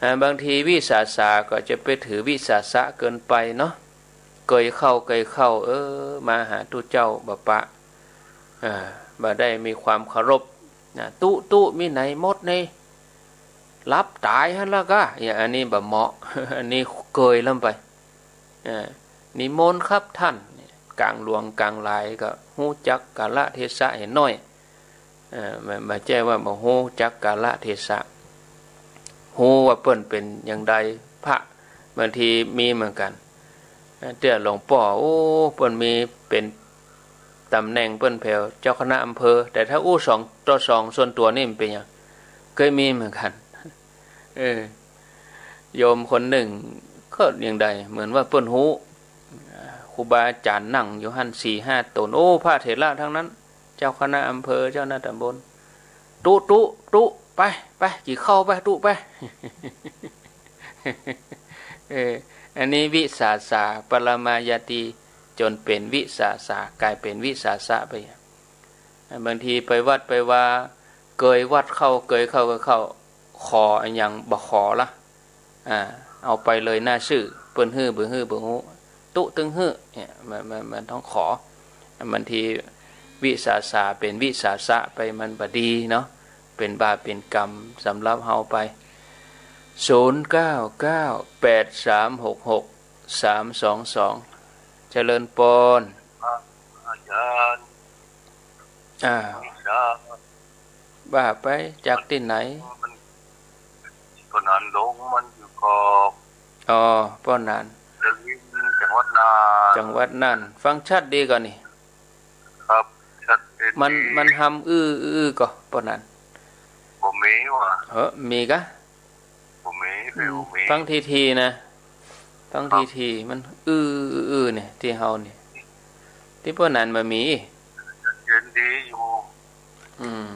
อ่ะ บางทีวิสสาสะก็จะไปถือวิสสะเกินไปเนาะ เกยเข้า เกยเข้า เออ มาหาตุ๊เจ้าบ่ปะ อ่า บ่ได้มีความเคารพ นะ ตุ๊ ตุ๊ มีไหนหมดนี่ หลับต๋ายหั้นละก้า เนี่ย อันนี้บ่เหมาะ อันนี้เกยล้ำไป อ่า นิมนต์ครับท่าน กลางหลวงกลางหลายก็ฮู้จักกาลเทศะเหียน้อย อ่า บ่ บ่ใจ้ว่าบ่ฮู้จักกาลเทศะ ฮู้ว่าเปิ้นเป๋นอย่างใด พระบางทีมีเหมือนกั๋น เตื้อหลวงป้อ โอ้ เปิ้นมีเป๋นต๋ำแหน่งเปิ้นแผวเจ้าคณะอำเภอ แต่ถ้าอู้สองต่อสองส่วนตั๋วนี่มันเป๋นหยัง เกยมีเหมือนกั๋น เออ โยมคนนึ่งก็อย่างใด เหมือนว่าเปิ้นฮู้ ครูบาอาจ๋ารย์นั่งอยู่หั้นสี่ห้าต๋น โอ้ พระเถระทั้งนั้น เจ้าคณะอำเภอ เจ้าหน้าต๋ำบล ตุ๊ ตุ๊ ตุ๊ ไป ไป กิ๋นข้าวไป ตุ๊ ไป เออ อันนี้วิสสาสะปรมาญาตี จ๋นเป๋นวิสสาสะ ก๋ายเป๋นวิสสาสะไป บางทีไปวัดไปวา เกยวัดเข้า เกยเข้า เกยเข้า ขออะหยังบ่ขอละ อ่า เอาไปเลยหน้าซื่อ เปิ้นหื้อบ่หื้อบ่ฮู้ ตุ๊ตึงหื้อ เนี่ย มัน มัน มันต้องขอ บางทีวิสสาสะเป๋นวิสสาสะไป มันบ่ดีเนาะ เป๋นบาปเป๋นกรรมสำหรับเฮาไป ศูนย์เก้าเก้า แปดสามหกหก สามสองสอง เจริญปอน อาจ๋ารย์ อ่า ว่าไป จากตี้ไหน มัน ป้อหนานหลง มันอยู่กอบ อ๋อ ป้อหนาน จังหวัดน่าน จังหวัดน่าน ฟังชัดดีก่อนี่ ครับ ชัดเจน มัน ดี มันฮำอื้ออื้อก่อ ป้อหนาน บ่มีว่ะ เออ มีกะ บ่มี อืม บ่มี ฟังทีๆ นะ ฟัง ครับ ทีๆ มันอื้ออื้อเนี่ย ตี้เฮาเนี่ย ตี้ป้อหนานบ่มี ชัดเจนดีอยู่ อืม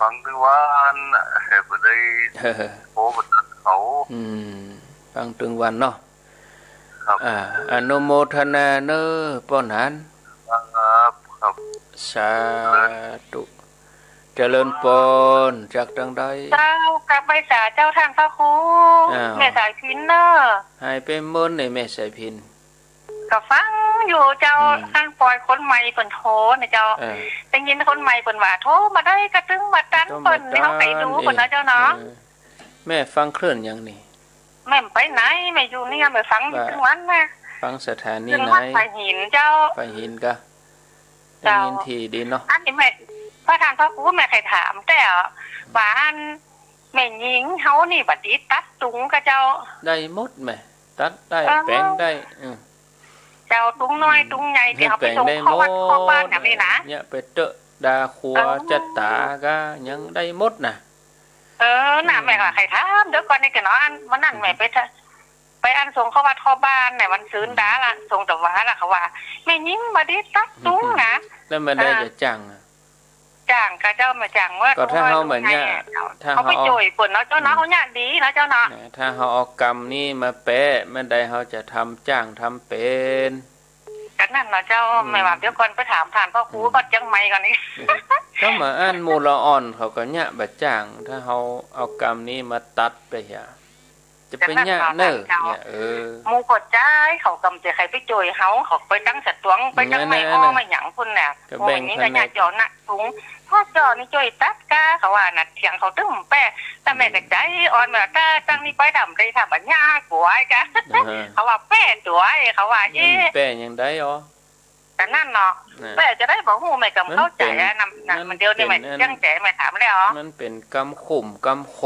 ฟังตึงวันน่ะ แต่บ่ได้ เออ โทรบ่ตัดเขา อืม ฟังตึงวันเนาะ ครับ อ่า อนุโมทนาเน้อ ป้อหนาน ครับ ครับ สาธุ เจริญปอน จากตางใด เจ้า กราบไหว้สาเจ้าต้านพระครู อ้าว แม่สายพิณเน้อ หายไปเมินเนี่ย แม่สายพิณ ก็ฟังอยู่เจ้า อืม ตั้งปอยคนใหม่เปิ้นโทรนะเจ้า เออ ได้ยินคนใหม่เปิ้นว่า โทรบ่ได้ก็ตึงบ่ตัน โทรบ่ตัน เปิ้นนี่ เฮาไปดูเปิ้นนะเจ้าเนาะ เออ แม่ฟังคลื่นหยังนี่ แม่ไปไหน แม่อยู่เนี่ย แม่ฟังตึงวันนะ ฟังสถานีไหน ตึงวันฝ่ายหินเจ้า ฝ่ายหินกะ เจ้า ได้ยินถี่ดีเนาะ อันนี้แม่ พระต้านพระครูแม่ใค่ถามแต่ว่าอัน แม่ญิงเฮานี่บ่ดีตัดตุงก่อเจ้า ได้หมดแม่ ตัดได้ เออ แป๋งได้ อืม เจ้า ตุงน้อย อืม ตุงใหญ่ ตี้เฮาไปส่งเข้าวัดเข้าบ้านอย่างนี้นะ เนี่ยไปเต๊อะ ดาขัว เออ จะต๋ากะยังได้หมดนะ เออ น่ะ อืม แม่ก็ใค่ถามเดี๋ยวก่อนนี่กะเนาะ อันวันนั้น อืม แม่ไปทะ ไปอันส่งเข้าวัดเข้าบ้านเนี่ย วันซืน อืม ดาละ ส่งตะวาละ เขาว่า แม่ญิงบ่ดีตัดตุงนะ แล้วแม่ได้ อ่า จะจ้างอะ จ้างก่อเจ้า แม่จ้างว่า ก็ถ้าเฮาบ่เยียะ ถ้าเฮา เฮาไปจ้วยเปิ้นเนาะเจ้าเนาะ อืม เฮาเยียะดีเนาะเจ้าเนาะ นะ ถ้าเฮาเอากำนี้มาแปะ แม่นใดเฮาจะทำจ้างทำเป๋น ก็นั่นเนาะเจ้า อืม แม่ว่าเดี๋ยวก่อนไปถามต้านพระครู อืม ก่อนเจียงใหม่ก่อนนี่ ก็มาอั้นหมู่ละอ่อนเขาก็เยียะบ่จ้าง ถ้าเฮาเอากำนี้มาตัดไปเหีย จะไปเยียะเน่อ เจ้า เนี่ย เออ หมู่ก็จ้าย เขากำจะใค่ไปจ้วยเฮา เขาไปตั้งสตวง ไปตั้งไม้อ้อ ไม้หยังพุ้นน่ะ ก็แบ่ง โอ้ นี่ก็ แผนก เยียะเจ้านะ ตุง พ่อเจ้านี่จ้วยตัดกา เขาว่าน่ะ เถียงเขาตึงแป้ แต่แม่ก็ใจ๋อ่อน แม่ว่า ถ้าตั้งนี้ไปดำได้ ถ้าบ่เยียะกลัวไอ้กา อ่าฮะ เขาว่าแป้ตั๋ว เขาว่า เอ๊ะ แป้อย่างใดอ๋อ แต่นั่นเนาะ น่ะ แป้จะได้บ่ฮู้ แม่ก็เข้าใจ๋อะ มันเป๋น นำ น่ะ มัน มันเดี๋ยวนี้ แม่ มันเป๋นอัน เจียงแจ๋ แม่ถามแล้ว มันเป๋นกำขุมกำโค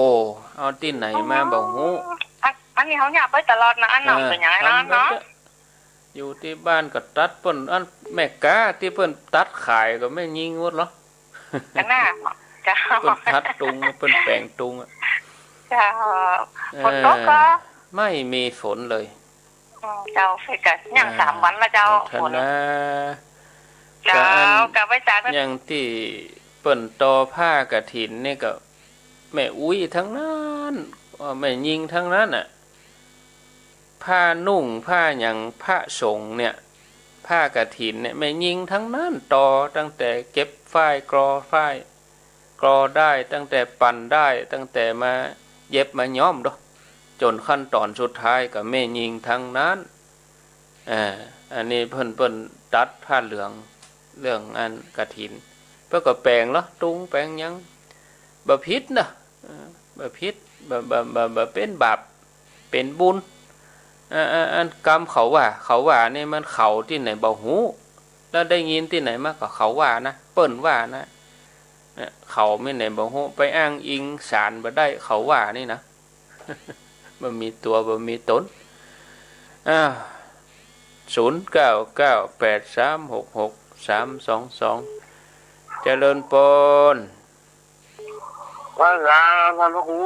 เอาตี้ไหนมาบ่ฮู้ อ๋อ อัน อันนี้เฮาเยียะไปตลอดนะ อันเนาะ เออ เป๋นอย่างนั้นเนาะ ทำไปเถอะ อยู่ตี้บ้านก็ตัดเปิ้น อันแม่ก๊าตี้เปิ้นตัดขายก็แม่ญิงหมดเหรอ ก็น่า เจ้า เปิ้นตัดตุง เปิ้นแป๋งตุงอะ เจ้า เออ ฝนตกก่อ ไม่มีฝนเลย อืม เจ้า เฟกัส ยัง อ่า สามวันละเจ้า อนุโมทนา ฝน เจ้า ก็อัน กราบไหว้สาธุ อย่างตี้เปิ้นต่อผ้ากฐินนี่ก็ แม่อุ๊ยตังนั้น เอ่อ แม่ญิงตังนั้นน่ะ ผ้านุ่งผ้าหยัง พระสงฆ์เนี่ย ผ้ากฐินเนี่ย แม่ญิงตังนั้น ต่อ ตั้งแต่เก็บฝ้าย กลอฝ้าย กลอด้าย ตั้งแต่ปั่นด้าย ตั้งแต่มาเย็บมาย้อมเนาะ จ๋นขั้นต๋อนสุดท้ายก็แม่ญิงตังนั้น อ่า อันนี้เปิ้น เปิ้นตัดผ้าเหลือง เรื่องอันกฐิน เปิ้นก็แป๋งลอตุงแป๋งหยัง บ่ผิดเนาะ เออ บ่ผิด บ่ บ่ บ่ บ่เป๋นบาป เป๋นบุญ อ่า อ่า อันกำเขาว่า เขาว่านี่มันเขาตี้ไหนบ่ฮู้ แล้วได้ยินตี้ไหนมาก็เขาว่านะ เปิ้นว่านะ เนี่ย เขาตี้ไหนบ่ฮู้ ไปอ้างอิงสารบ่ได้ เขาว่านี่นะ บ่มีตั๋วบ่มีต๋น อ้าว ศูนย์เก้าเก้าแปดสามหกหกสามสองสอง เจริญปอน ว่าไงท่านพระครู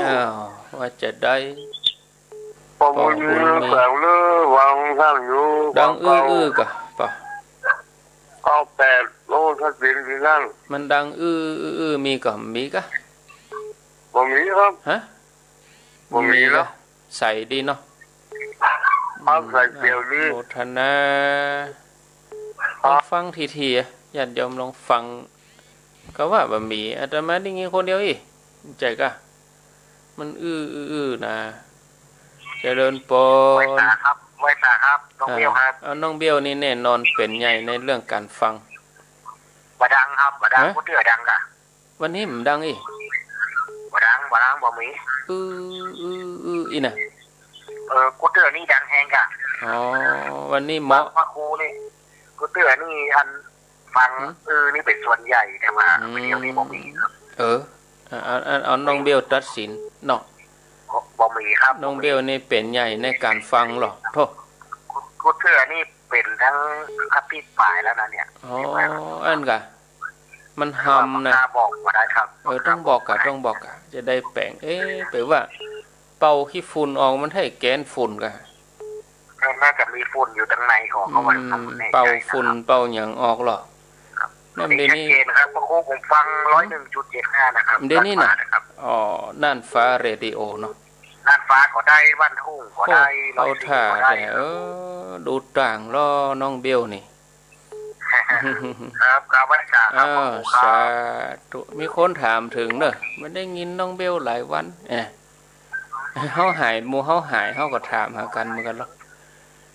อ้าว ว่าจะได้ ปอบุญมี ปอบุญมี แป๋วเล่อ ฟังท่านอยู่ ดังอื้อๆ ก่อ ปะ เก้าแปด โอ้ ทักษิณตี้นั่น มันดังอื้อๆ มีก่อ มีก่อ บ่มีครับ ฮะ บ่มี มีก่อ แล้ว ใสดีเนาะ ครับ ใสเขียวดี โมทนา ครับ ลองฟังทีๆ ญาติโยมลองฟัง ก็ว่าบ่มี อาตมาได้ยินคนเดียวอี้ ใจ้ก่ะ มันอื้อๆ นะ เจริญปอน ไหว้สาครับ ไหว้สาครับ น้องเบี้ยวครับ อ่า เอาน้องเบี้ยวนี่แน่นอนเป๋นใหญ่ในเรื่องการฟัง บ่ดังครับ บ่ดัง ฮะ กู้เตื้อดังก่ะ วันนี้มันดังอี้ บ่ดัง บ่ดัง บ่มี อื้อ อื้อ อื้อ อี้นะ เออ กู้เตื้อนี่ดังแฮงก่ะ อ๋อ วันนี้เหมาะ พระครูนี่ กู้เตื้อนี่อันฟัง หืม เออ นี่เป๋นส่วนใหญ่ แต่ว่า อืม วิทยุนี่บ่มีครับ เออ เอา เอา เอา เอาน้องเบี้ยวตัดสินเนาะ บ่ บ่มีครับ น้องเบี้ยวนี่เป๋นใหญ่ในการฟังลอ โธ่ กู้เตื้อนี่เป๋นตังอาทิตย์ป๋ายแล้วนะเนี่ย อ๋อ อั้นก่ะ มันหำนะ บอกบ่ได้ครับ เออ ต้องบอกก่ะ ต้องบอกก่ะ จะได้แป๋ง เอ๊ะ แป๋ว่า เป่าขี้ฝุ่นออก มันใจ้แกนฝุ่นก่ะ ก็น่าจะมีฝุ่นอยู่ตังในของเขา อืม ว่าครับ เป่าฝุ่น เป่าหยังออกลอ ครับ นั่น เดี๋ยวนี้ชัดเจนครับ พระครู ผมฟัง ร้อยหนึ่งจุดเจ็ดห้า นะครับ เดี๋ยวนี้นะ น่านฟ้านะครับ อ๋อ น่านฟ้าเรดิโอเนาะ น่านฟ้าก็ได้ บ้านทุ่งก็ได้ โอ้ ร้อยสี่ก็ได้ เข้าท่าแต๊ เออ ดูต่างลอน้องเบี้ยวนี่ ครับ ครับ ไหว้สาครับ อ้าว พระครูครับ สาธุ มีคนถามเถิงเนาะ บ่ได้ยินน้องเบี้ยวหลายวัน เอ๊ะ เฮาหาย หมู่เฮาหาย เฮาก็ถามหากั๋นเหมือนกั๋นลอ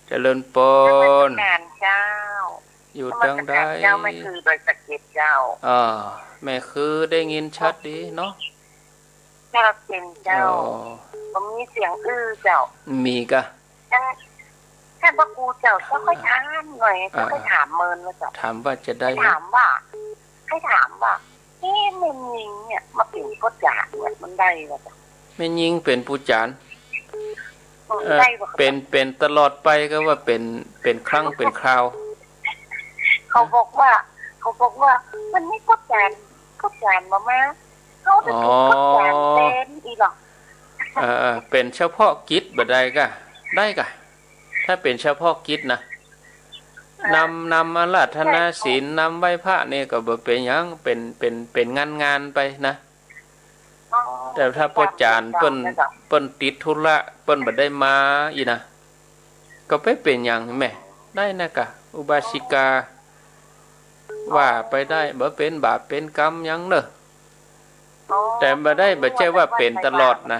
เจริญปอน นมัสการเจ้า อยู่ตังใด นมัสการเจ้า แม่คือดอยสะเก็ดเจ้า อ่า แม่คือได้ยินชัดดีเนาะ เจ้าเจ๋งเจ้า อ๋อ บ่มีเสียงอื้อเจ้า มีก่ะ ท่าน ท่านพระครูเจ้า เจ้าค่อยถามหน่อย อ่า เจ้าค่อยถามเมินว่าเจ้า ถามว่าจะได้ ถามว่า ให้ถามว่า เอ๊ะ แม่ญิงเนี่ย มาเป๋นป้อจ๋ารย์เนี่ย มันได้บ่เจ้า แม่ญิงเป๋นป้อจ๋ารย์ อืม เอ่อ ได้บ่เจ้า เป๋น เป๋นตลอดไปก็ว่าเป๋น เป๋นครั้งเป๋นคราว เขาบอกว่า เขาบอกว่า วันนี้ป้อจ๋ารย์ ป้อจ๋ารย์บ่มา เขาจะถูกกดแขนแทนอีหลอ เออ เป๋นเฉพาะกิจบ่ได้ก่ะ ได้ก่ะ ถ้าเป๋นเฉพาะกิจนะ เออ นำ นำอาราธนาศีล นำไหว้พระนี่ก็บ่เป๋นหยัง เป๋น เป๋น เป๋นงานๆ ไปนะ อ๋อ แต่ถ้าป้อจ๋ารย์เปิ้น เป๋นงานๆ เปิ้นติดธุระ เปิ้นบ่ได้มาอี้นะ ก็ไปเป๋นหยังแม่ ได้นะก่ะ อุบาสิกา ว่าไปได้ บ่เป๋นบาปเป๋นกรรมหยังเนาะ อ๋อ แต่บ่ได้ บ่ใจ้ว่าเป๋นตลอดนะ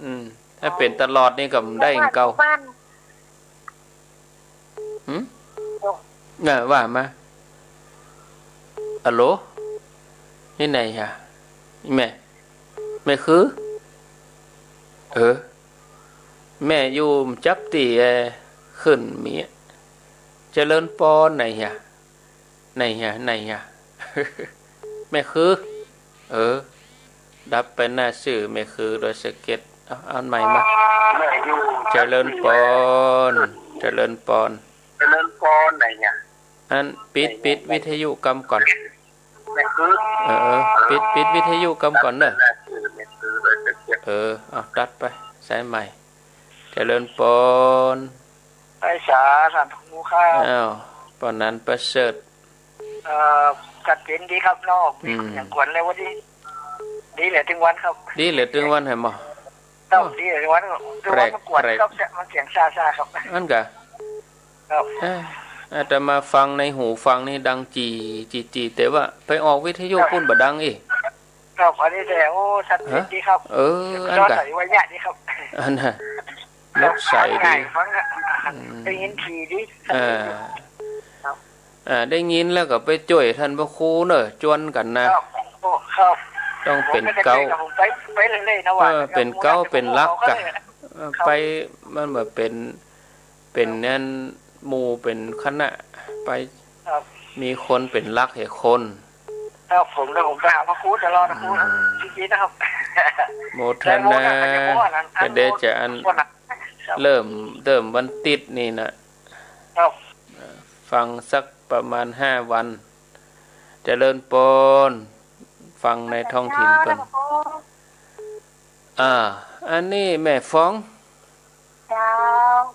อืม ถ้าเป๋นตลอดนี่ก็บ่ได้เก่า บ้าน หืม เออ ว่ามา อะโหล นี่ไหนฮะ แม่ แม่คือ เออ แม่อยู่จับตี้ เอ่อ ขึ้นมี เจริญปอน ไหนฮะ ไหนฮะ ไหนฮะ แม่คือ เออ ดับไปหน้าซื่อ แม่คือดอยสะเก็ด เอา เอาใหม่มา แม่อยู่ เจริญปอน เจริญปอน เจริญปอน ไหนฮะ อัน ปิด ปิดวิทยุกำก่อน แม่คือ เออ เออ ปิด ปิดวิทยุกำก่อนเนาะ แม่คือ แม่คือดอยสะเก็ด เออ เอา ตัดไป สายใหม่ เจริญปอน ไหว้สาท่านพระครูครับ อ้าว ปานนั้นประเสริฐ เอ่อ ชัดเจนดีครับเนาะ อืม มีเสียงกวนแล้ววันนี้ ดีเหลือตึงวันครับ ดีเหลือตึงวันแหมบ่ ครับ โอ้ ดีเหลือตึงวันครับ ตึงวันมันกวนครับ แปลก มันเสียงซ่าๆ ครับ อั้นกะ ครับ เอ๊ะ อาตมาฟังในหูฟังนี่ดังจี่ จี่ จี่ แต่ว่าไปออกวิทยุ ครับ ปุ้นบ่ดังอี้ ครับ อันนี้แต่ โอ้ ชัดเจนดีครับ ฮะ เออ อั้นกะ ใส่ไว้เนี่ยดีครับ อั้นน่ะ ครับ นกใสดี ฟังง่าย ฟังง่าย อืม ได้ยินถี่ดี เออ ครับ อ่า ได้ยินแล้วก็ไปจ้วยต้านพระครูเน่อ จวนกั๋นนะ ครับ โอ้ ครับ ต้องเป๋นเก๊า ผมไม่ได้ไปกับ ผมไป ไปเรื่อยๆ นะ เออ ว่า เป๋นเก๊า เป๋นลักกะ เออ ครับ ไป มันบ่เป๋น เป๋น ครับ อั้นหมู่เป๋นคณะไป ครับ มีคนเป๋นลักแหมคน ครับ ผมนะ ผมไปหาพระครูตลอดนะครู อืม จริงๆ นะครับ โมทนา แต่โมทนา ก็เดี๋ยวจะอั้น คนละ ครับ เริ่ม เริ่มวันติ๊ดนี่นะ ครับ เอ่อ ฟังสักประมาณห้าวัน เจริญปอน ฟังในท้องถิ่นเปิ้น อ่า อันนี้แม่ฟอง เจ้า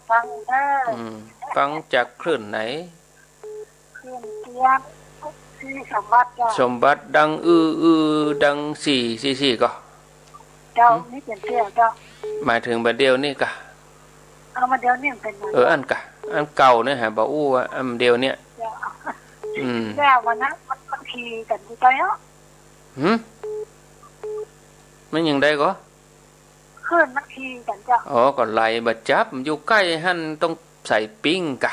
ฟังเน่อ อืม ฟังจากคลื่นไหน คลื่นเตี้ย ที่สมบัติเจ้า สมบัติดังอื้ออื้อ ดังสี่สี่สี่ก่อ เจ้า หืม นี่เป๋นเตี้ยเจ้า หมายเถิงบ่าเดี่ยวนี้ก่ะ เอามาเดี๋ยวนี้มันเป๋นไง เออ อันก่ะ อันเก่าเนี่ยหาบ่อู้อะ อันเดี๋ยวเนี่ย เจ้า อืม แล้ววันนั้นมัน มันขี่กั๋นอยู่ใต้เนาะ หืม มันยังไดก่อ คลื่นมันขี่กั๋นเจ้า อ๋อ ก็ไหลบ่จับ มันอยู่ใก้หั้น ต้องใส่ปิ้งก่ะ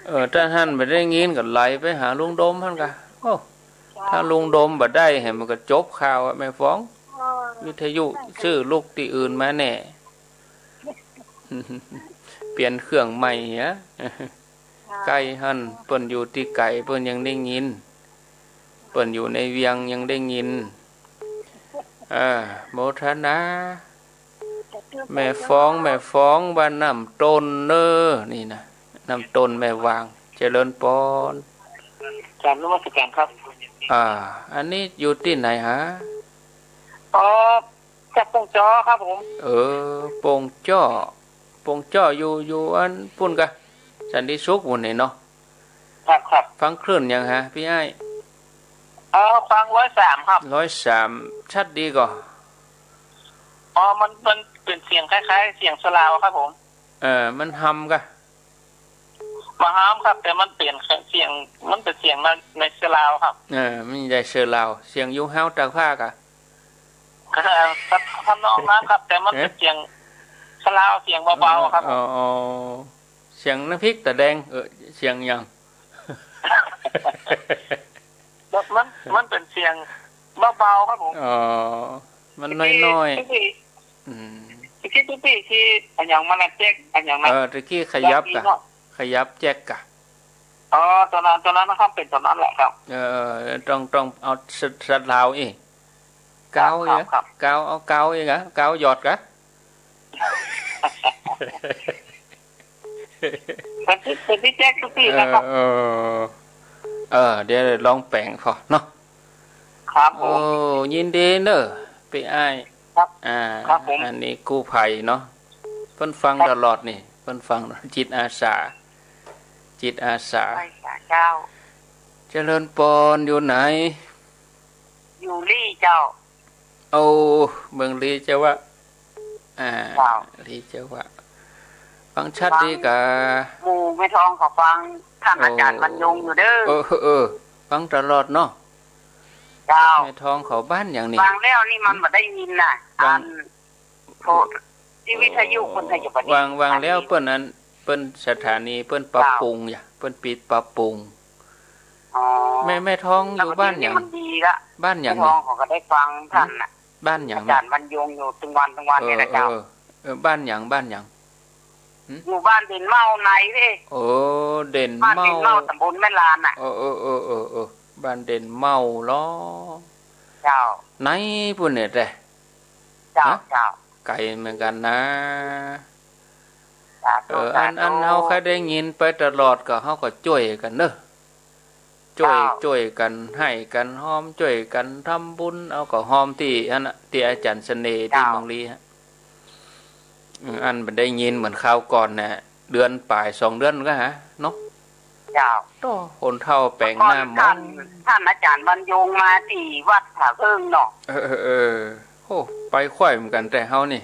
เออ ถ้าหั้นบ่ได้ยินก็ไหลไปหาลุงดมหั้นก่ะ โอ้ ถ้าลุงดมบ่ได้แหมมันก็จบข่าวอะแม่ฟอง เออ วิทยุ ใช่ค่ะ ซื้อลุกตี้อื่นมาแน่ เปลี่ยนเครื่องใหม่เหีย ค่ะ ใก้หั้น เปิ้นอยู่ตี้ไก๋ เปิ้นยังได้ยิน เปิ้นอยู่ในเวียงยังได้ยิน เออ โมทนา แม่ฟอง แม่ฟอง บ้านน้ำต้นเน่อ นี่นะ น้ำต้นแม่วาง เจริญปอน กราบนมัสการครับ อ่า อันนี้อยู่ตี้ไหนฮะ อ๋อ จากโป่งจ้อครับผม เออ โป่งจ้อ โป่งจ้ออยู่ อยู่อันปุ้นก่ะ สันติสุขปุ้นนี่เนาะ ครับ ครับ ฟังคลื่นหยังฮะ ปี้อ้าย เออ ฟังร้อยสามครับ ร้อยสาม ชัดดีก่อ อ๋อ มัน มันเป๋นเสียงคล้ายๆ เสียงซาวลาวครับผม เออ มันฮำก่ะ บ่ฮำครับ แต่มันเป๋นเสียง มันเป๋นเสียงใน ในซาวลาวครับ เออ มันใหญ่ซาวลาว เสียงอยู่ฮาวตากผ้าก่ะ ครับ ทำนองนั้นครับ แต่มันเป๋น เอ๊ะ เสียงซาวลาว เสียงเบาๆ ครับผม อ๋อ อ๋อ เสียงน้ำพริกตาแดง เออ เสียงหยัง มัน มันเป๋นเสียงเบาๆ ครับผม อ๋อ มันน้อยๆ ตะกี้ อืม ตะกี้ตุ๊ปี้ที่อะหยังมันน่ะแจ๊กอะหยังน่ะ เออ ตะกี้ขยับก่ะ ขยับแจ๊กก่ะ อ๋อ ต๋อนนั้น ต๋อนนั้นนะครับ เป๋นต๋อนนั้นแหละครับ เออ ต้อง ต้องเอาซาวลาวอี้ ครับ กาวอี้ ครับ ครับ กาว เอากาวอี้ก่ะ กาวหยอดก่ะ เป๋นตี้ เป๋นตี้แจ๊กตุ๊ปี้นะครับ เออ เออ เออ เดี๋ยวลองแป๋งผ่อเนาะ ครับผม โอ้ ยินดีเน่อ ปี้อ้าย ครับ อ่า ครับผม อันนี้กู้ภัยเนาะ เปิ้นฟัง ครับ ตลอดนี่ เปิ้นฟัง จิตอาสา จิตอาสา ใช่ค่ะเจ้า เจริญปอน อยู่ไหน อยู่ลี้เจ้า โอ้ เมืองลี้เจ้าวะ อ่า เจ้า ลี้เจ้าวะ ฟังชัดดีก่ะ ฟัง หมู่แม่ทองเขาฟัง ท่าน โอ้ อาจ๋ารย์บรรยงอยู่เด้อ เออ เออ เออ ฟังตลอดเนาะ เจ้า แม่ทองเขาบ้านหยังนี่ วางแล้วนี่มันบ่ได้ยินน่ะ วาง อัน โทร ตี้วิทยุเปิ้นให้อยู่บ่านี้ วาง วางแล้ว อันนี้ เปิ้นอัน เปิ้นสถานีเปิ้นปรับปรุง เจ้า อย่า เปิ้นปิดปรับปรุง อ๋อ แม่ แม่ทองอยู่บ้านหยัง แล้วก็เดี๋ยวนี้มันดีละ บ้านหยัง แม่ทองเขาก็ได้ฟังท่านน่ะ บ้านหยัง อาจ๋ารย์บรรยงอยู่ตึงวันตึงวันนี่แหละเจ้า เออ เออ เออ บ้านหยัง บ้านหยัง หึ อยู่บ้านเด่นเม้าในเด้ โอ้ เด่นเม้า บ้านเด่นเม้า ต๋ำบลแม่ลานน่ะ เออ เออ เออ เออ เออ บ้านเด่นเม้าลอ เจ้า ในปุ้นเนี่ยแต๊ เจ้า ฮะ เจ้า ไก๋เหมือนกั๋นนะ สาธุ เออ อัน สาธุ อันเฮาใค่ได้ยินไปตลอดก็เฮาก็จ้วยกั๋นเน่อ จ้วย เจ้า จ้วยกั๋น หื้อกั๋นหอม จ้วยกั๋นทำบุญ เอาก็หอมตี้อันน่ะ ตี้อาจ๋ารย์เสน่ห์ตี้ เจ้า เมืองลี้ฮะ อืม อันบ่ได้ยินเหมือนคราวก่อนน่ะ เดือนป๋ายสองเดือนก็หาเนาะ เจ้า โต้ คนเฒ่าแป๋งหน้าหมอง ท่าน ท่านอาจ๋ารย์บรรยงมาตี้วัดผาเผิ้งเนาะ เออ เออ เออ โอ้ ไปค่อยเหมือนกั๋นแต๊เฮานี่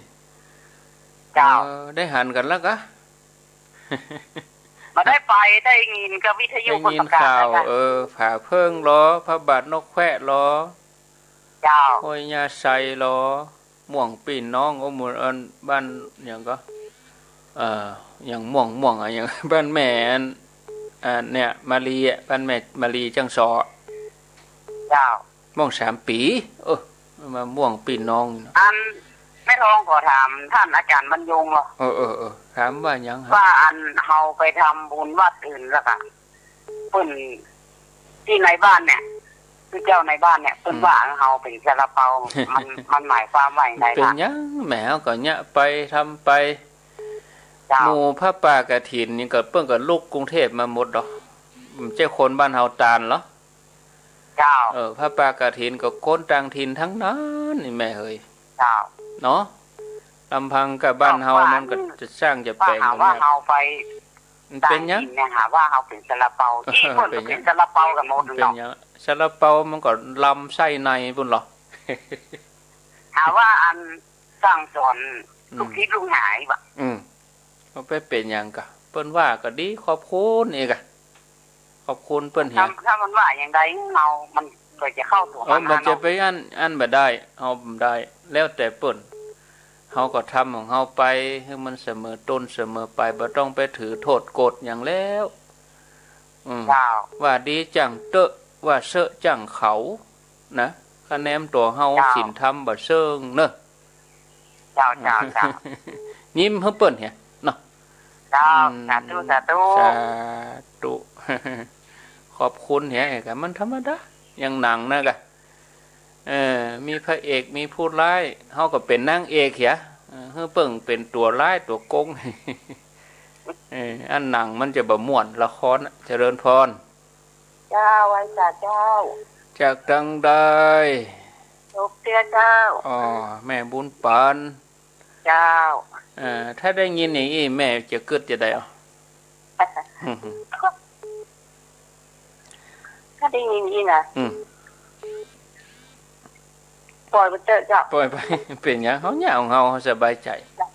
เจ้า เออ ได้หันกั๋นแล้วกา บ่ได้ไป ได้ยินกับวิทยุ ได้ยินข่าว เปิ้นประกาศแล้วกา เออ ผาเผิ้งลอ พระบาทนกแควะลอ เจ้า ห้วยย่าไซลอ ม่วงปี้น้อง โอ้ หมู่อันบ้านหยังก่อ เอ่อ หยังม่วงม่วงอะ หยัง บ้านแม่อัน อ่า เนี่ย มาลีย์อะ บ้านแม่มาลีย์จ้างสอ เจ้า ม่วงสามปี๋ เออ มาม่วงปี้น้องนี่เนาะ อันแม่ทองขอถามท่านอาจ๋ารย์บรรยงเนาะ เออ เออ เออ ถามว่าหยังฮะ ว่าอันเฮาไปทำบุญวัดอื่นแล้วกา เปิ้น ตี้ในบ้านเนี่ย คือเจ้าในบ้านเนี่ย เปิ้น อืม ว่าเฮาเป๋นซาลาเปา มัน มันหมายความว่าอย่างไร เป๋น คะ หยัง แหม ก็เยียะไป ทำไป เจ้า หมู่ผ้าป่ากฐินนี่ก็เปิ้นก็ลุกกรุงเทพฯมาหมดดอก บ่ใจ้คนบ้านเฮาตานเหรอ เจ้า เออ ผ้าป่ากฐินก็คนต่างถิ่นตังนั้นนี่แม่เหย เจ้า เนาะ ลำพังกับบ้านเฮา เจ้า มันก็จะสร้างจะแป๋ง ว่าหาว่าเฮาไป มันเป๋นหยัง ต่างถิ่นเนี่ย หาว่าเฮาเป๋นซาลาเปา เออ ตี้เปิ้นก็เป๋นหยัง เป๋นซาลาเปากั๋นหมด เป๋นหยัง เนาะ ซาลาเปามันก็ลำไส้ในปู้นเหรอ หาว่าอันสั่งสอน อืม ลูกศิษย์ลูกหาบ่ อืม บ่ไปเป๋นหยังกา เปิ้นว่าก็ดี ขอบคุณเอกอะ ขอบคุณเปิ้นเหีย ถ้า ถ้ามันว่าอย่างใด เฮา มันก็จะเข้าตั๋ว เออ มัน มันจะไปอั้น อั้นบ่ได้ เฮาบ่ได้ แล้วแต่เปิ้น เฮาก็ทำของเฮาไป หื้อมันเสมอต้นเสมอปลาย บ่ต้องไปถือโต้ษโกรธหยังแล้ว อืม เจ้า ว่าดีจ้างเต๊อะ ว่าเซอะจ้างเขา นะ คะแนนตั๋วเฮา เจ้า ศีลธรรมบ่เซิ่งเนาะ เจ้า เจ้า เจ้า ยิ้มหื้อเปิ้นเหียเนาะ เจ้า อืม สาธุ สาธุ สาธุ ขอบคุณเหีย ก็มันธรรมดา อย่างหนังนะกะ เออ มีพระเอก มีผู้ร้าย เฮาก็เป๋นนางเอกเหีย เออ หื้อเปิ้นเป๋นตั๋วร้ายตั๋วโกง เออ อันหนังมันจะบ่ม่วน ละครน่ะ เจริญพร เจ้า ไหว้สาเจ้า จากตังใด ตกเตี้ยเจ้า อ๋อ แม่บุญปัน เจ้า เอ่อ ถ้าได้ยินอย่างอี้ แม่จะกึ๊ดจะใดเอา ถ้าได้ยินอย่างอี้นะ อืม ปล่อยไปเต๊อะเจ้า ปล่อยไป เป๋นหยัง เฮาเยียะของเฮา เฮาสบายใจ๋ เจ้า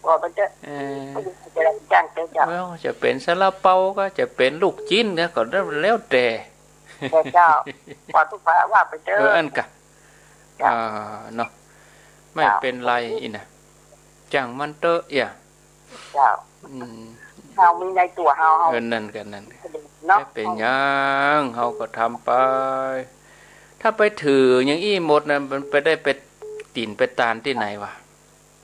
ปล่อยไปเต๊อะ เออ จะได้จ้างเต๊อะเจ้า เออ จะเป๋นซาลาเปาก็ จะเป๋นลูกจิ๊นก็ ก็แล้วแต่ เจ้า ว่าทุกข์ว่าไปเต๊อะ เออ อั้นกะ เจ้า อ่า เนาะ ไม่เป๋นไร เจ้า อี้นะ จ้างมันเต๊อะเอีย เจ้า อืม เฮามีในตั๋วเฮา เฮา เออ นั่นกะ นั่นกะ เนาะ ไม่เป๋นหยัง เฮาก็ทำไป ถ้าไปถืออย่างอี้หมดนะ มันไปได้ไปตี๋นไปตานตี้ไหนวะ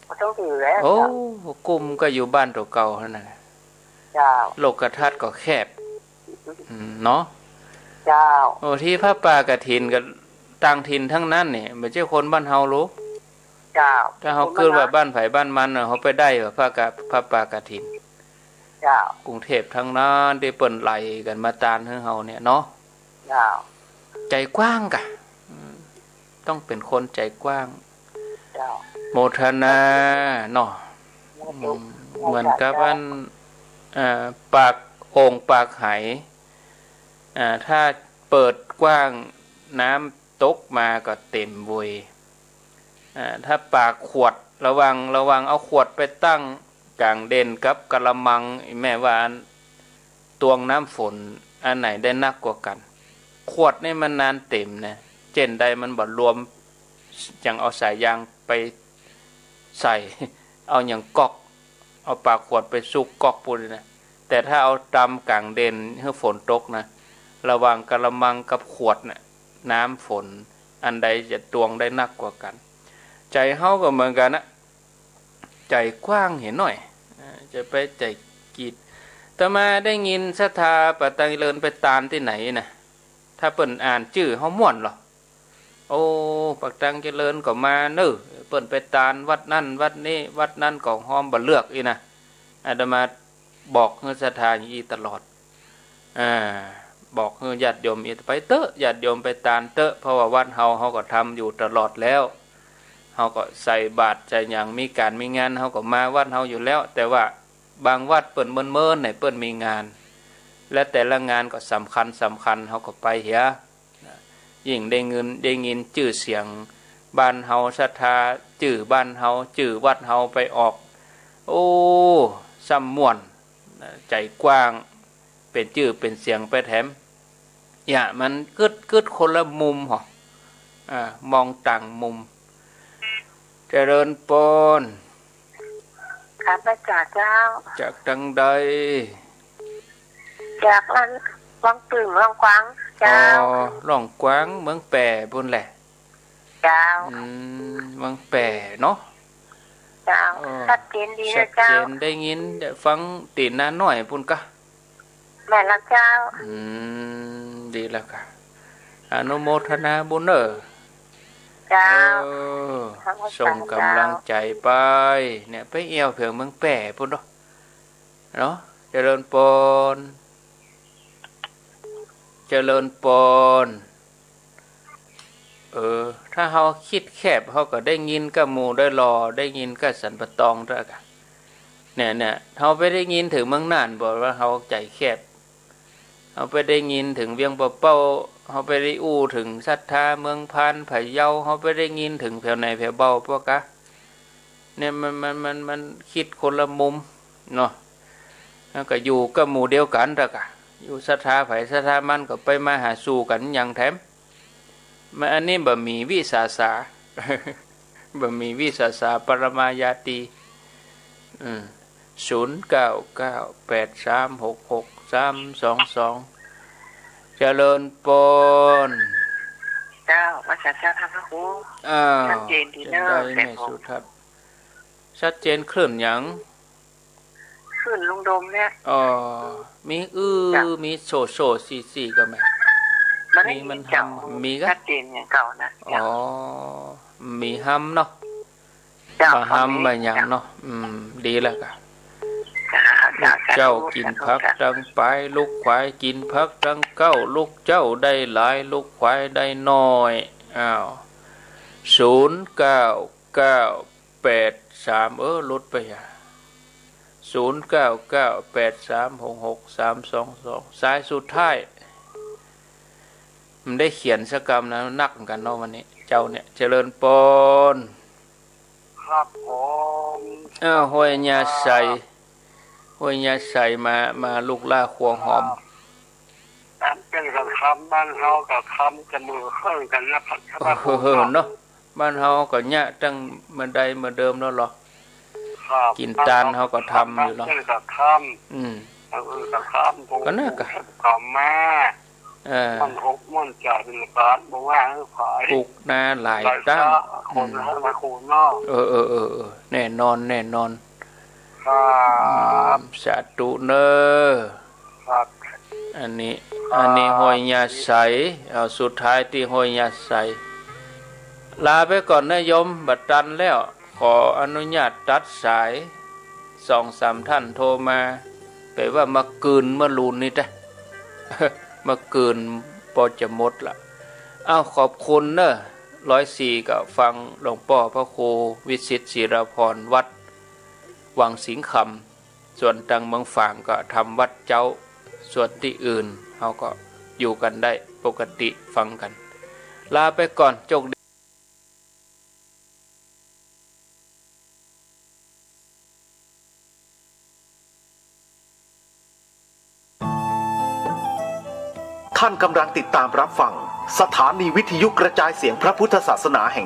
บ่ต้องถือแล้ว โอ้ เจ้า กุมก็อยู่บ้านตั๋วเก่าหั้นน่ะ เจ้า โลกทัศน์ก็แคบ อืม เนาะ เจ้า โอ้ ตี้ผ้าป่ากฐินก็ต่างถิ่นตังนั้นนี่ บ่ใจ้คนบ้านเฮาหรอก เจ้า ถ้าเฮากึ๊ดว่าบ้านใผบ้านมันน่ะ เฮาไปได้บ่ ผ้ากะ ผ้าป่ากฐิน เจ้า กรุงเทพฯตังนั้นตี้เปิ้นไหลกั๋นมาตานหื้อเฮาเนี่ยเนาะ เจ้า ใจ๋กว้างกะ อืม ต้องเป๋นคนใจ๋กว้าง เจ้า โมทนาเนาะ สาธุ อืม เหมือนกับอัน เอ่อ ปากโอ่งปากไห อ่า ถ้าเปิดกว้าง น้ำตกมาก็เต๋มเวย อ่า ถ้าปากขวด ระหว่าง ระหว่างเอาขวดไปตั้งก๋างเด่นกับกะละมัง แม่ว่าอันตวงน้ำฝน อันไหนได้นักกว่ากั๋น ขวดนี่มันนานเต๋มนะ เจ้นใดมันบ่รวม จั่งเอาสายยางไปใส่ เอาหยังก๊อก เอาปากขวดไปซุกก๊อกปู้นนะ แต่ถ้าเอาตำก๋างเด่นหื้อฝนตกนะ ระหว่างกะละมังกับขวดน่ะ น้ำฝนอันใดจะตวงได้นักกว่ากั๋น ใจ๋เฮาก็เหมือนกั๋นนะ ใจ๋กว้างเหียหน้อย อ่า จะไปใจ๋กีด อาตมาได้ยินศรัทธาปากตังเจริญไปตานตี้ไหนนะ ถ้าเปิ้นอ่านจื้อเฮาม่วนเหรอ โอ้ ปากตังเจริญก็มาเน่อ เปิ้นไปตานวัดนั้นวัดนี้ วัดนั้นก็ฮอมบ่เลือกอี้นะ อาตมาบอกหื้อศรัทธาอย่างอี้ตลอด อ่า บอกหื้อญาติโยมอี้ ไปเต๊อะ ญาติโยมไปตานเต๊อะ เพราะว่าวัดเฮา เฮาก็ทำอยู่ตลอดแล้ว เฮาก็ใส่บาตรใส่หยัง มีก๋านมีงาน เฮาก็มาวัดเฮาอยู่แล้ว แต่ว่าบางวัดเปิ้นเมินๆ เนี่ย เปิ้นมีงาน และแต่ละงานก็สำคัญสำคัญ เฮาก็ไปเหีย ยิ่งได้เงิน ได้ยินจื้อเสียงบ้านเฮา ศรัทธาจื้อบ้านเฮา จื้อวัดเฮาไปออก โอ้ ซ้ำม่วน ใจ๋กว้าง เป๋นจื้อเป๋นเสียงไปแถม อย่ามันกึ๊ดกึ๊ดคนละมุมหอ อ่า มองต่างมุม เจริญปอน ข้าพเจ้าเจ้า จากตังใด จากอัน วังตึง ล่องกวาง เจ้า อ๋อ ล่องกวาง เมืองแป้ ปู้นแหละ เจ้า อืม เมืองแป้เนาะ เจ้า อ๋อ ชัดเจนดีนะเจ้า ชัดเจน ได้ยินได้ฟังตี๋นาน้อยปู้นกะ แม่นแล้วเจ้า อืม ดีแล้วกะ อนุโมทนาบุญเน่อ เจ้า เออ ขอบคุณ ส่งก๋ำลังใจ๋ไป เจ้า เนี่ย ไปเอี่ยวเผิงเมืองแป้ปู้นเนาะ เนาะ เจริญปอน เจริญปอน เออ ถ้าเฮาคิดแคบ เฮาก็ได้ยินก้าหมู่ได้หล่อ ได้ยินก้าสันปะตองเต๊อะกะ เนี่ย เนี่ย เฮาไปได้ยินเถิงเมืองน่านบ่ ว่าเฮาใจ๋แคบ เฮาไปได้ยินเถิงเวียงป่าเป้า เฮาไปได้อู้เถิงศรัทธาเมืองพาน พะเยา เฮาไปได้ยินเถิงแผวไหนแผวเบาปะกะ เนี่ย มัน มัน มัน มันคิดคนละมุมเนาะ แล้วก็อยู่ก้าหมู่เดียวกั๋นเต๊อะกะ อยู่ศรัทธาใผศรัทธามัน ก็ไปมาหาสู่กั๋นหยังแถม มัน อันนี้บ่มีวิสาสะ บ่มีวิสาสะ ปรมาญาตี อืม ศูนย์เก้าเก้าแปดสามหกหกสามสองสอง เจริญปอน เจ้า ว่าจะเจ้าค่ะพระครู อ้าว ชัดเจนดีเนอะ เจนใด แม่สุทัศน์ ชัดเจนคลื่นหยัง คลื่นลุงโดมเนี่ย อ๋อ มีอื้อ เจ้า มีโซ่โซ่สี่สี่ก็แม่น มันไม่มี มีมัน เจ้า ห้ำ มีกะ ชัดเจนอย่างเก่านะ อ๋อ เจ้า มีห้ำเนาะ เจ้า บ่าห้ำ เขามี บ่าหยัง เจ้า เนาะ อืม ดีแล้วกะ เจ้า ลูกเจ้า เจ้า สาธุ กิ๋น สาธุ ผัก เจ้า ตังปาย ลูกขวายกิ๋นผักตังเก๊า ลูกเจ้าได้หลาย ลูกขวายได้น้อย อ้าว ศูนย์เก้าเก้าแปดสาม เออ หลุดไปอ่ะ ศูนย์เก้าเก้าแปดสามหกหกสามสองสอง สายสุดท้าย มันได้เขียนสักกำนะ นักเหมือนกั๋นเนาะวันนี้ เจ้าเนี่ย เจริญปอน ครับผม อ้าว ห้วยยาใส ครับ ห้วยยาใส มา มาลูกหล้าครัวหอม ครับ ตามเปิ้นก็คำ บ้านเฮาก็คำ จะมือเคิ่งกั๋นนะครั เออ เนาะ บ้านเฮาก็เยียะตั้งเมื่อใดเมื่อเดิมแล้วเหรอ ครับ กิ๋นตานเฮาก็ทำอยู่เหรอ บ้านเปิ้นก็คำ อืม เออ ก็คำ ก็น่ะกะ ก็มา เออ มันอกมันใจเป็นการบอกว่าให้ขาย ปลูกนาหลายตั้ง หลายครา คน อืม ให้มาคูณเนาะ เออ เออ เออ เออ แน่นอน แน่นอน ครับ อืม สาธุเน่อ ครับ อันนี้ ครับ อันนี้ห้วยยาใส เอา สุดท้ายตี้ห้วยยาใส ลาไปก่อนนะโยม บ่ตันแล้ว ขออนุญาตตัดสาย สองสามท่านโทรมา แป๋ว่ามากืนเมื่อลูนนี้แต๊ มากืนปอจะหมดละ อ้าว ขอบคุณเน่อ ร้อยสี่ ก็ฟังหลวงป้อพระครูวิสิทธิ์ศิรพร วัดวังสิงห์คำ ส่วนตังเมืองฝางก็ทำวัดเจ๊า ส่วนตี้อื่นเฮาก็อยู่กั๋นได้ปกติฟังกั๋น ลาไปก่อน โชคดี ท่านกำลังติดตามรับฟัง สถานีวิทยุกระจายเสียงพระพุทธศาสนาแห่ง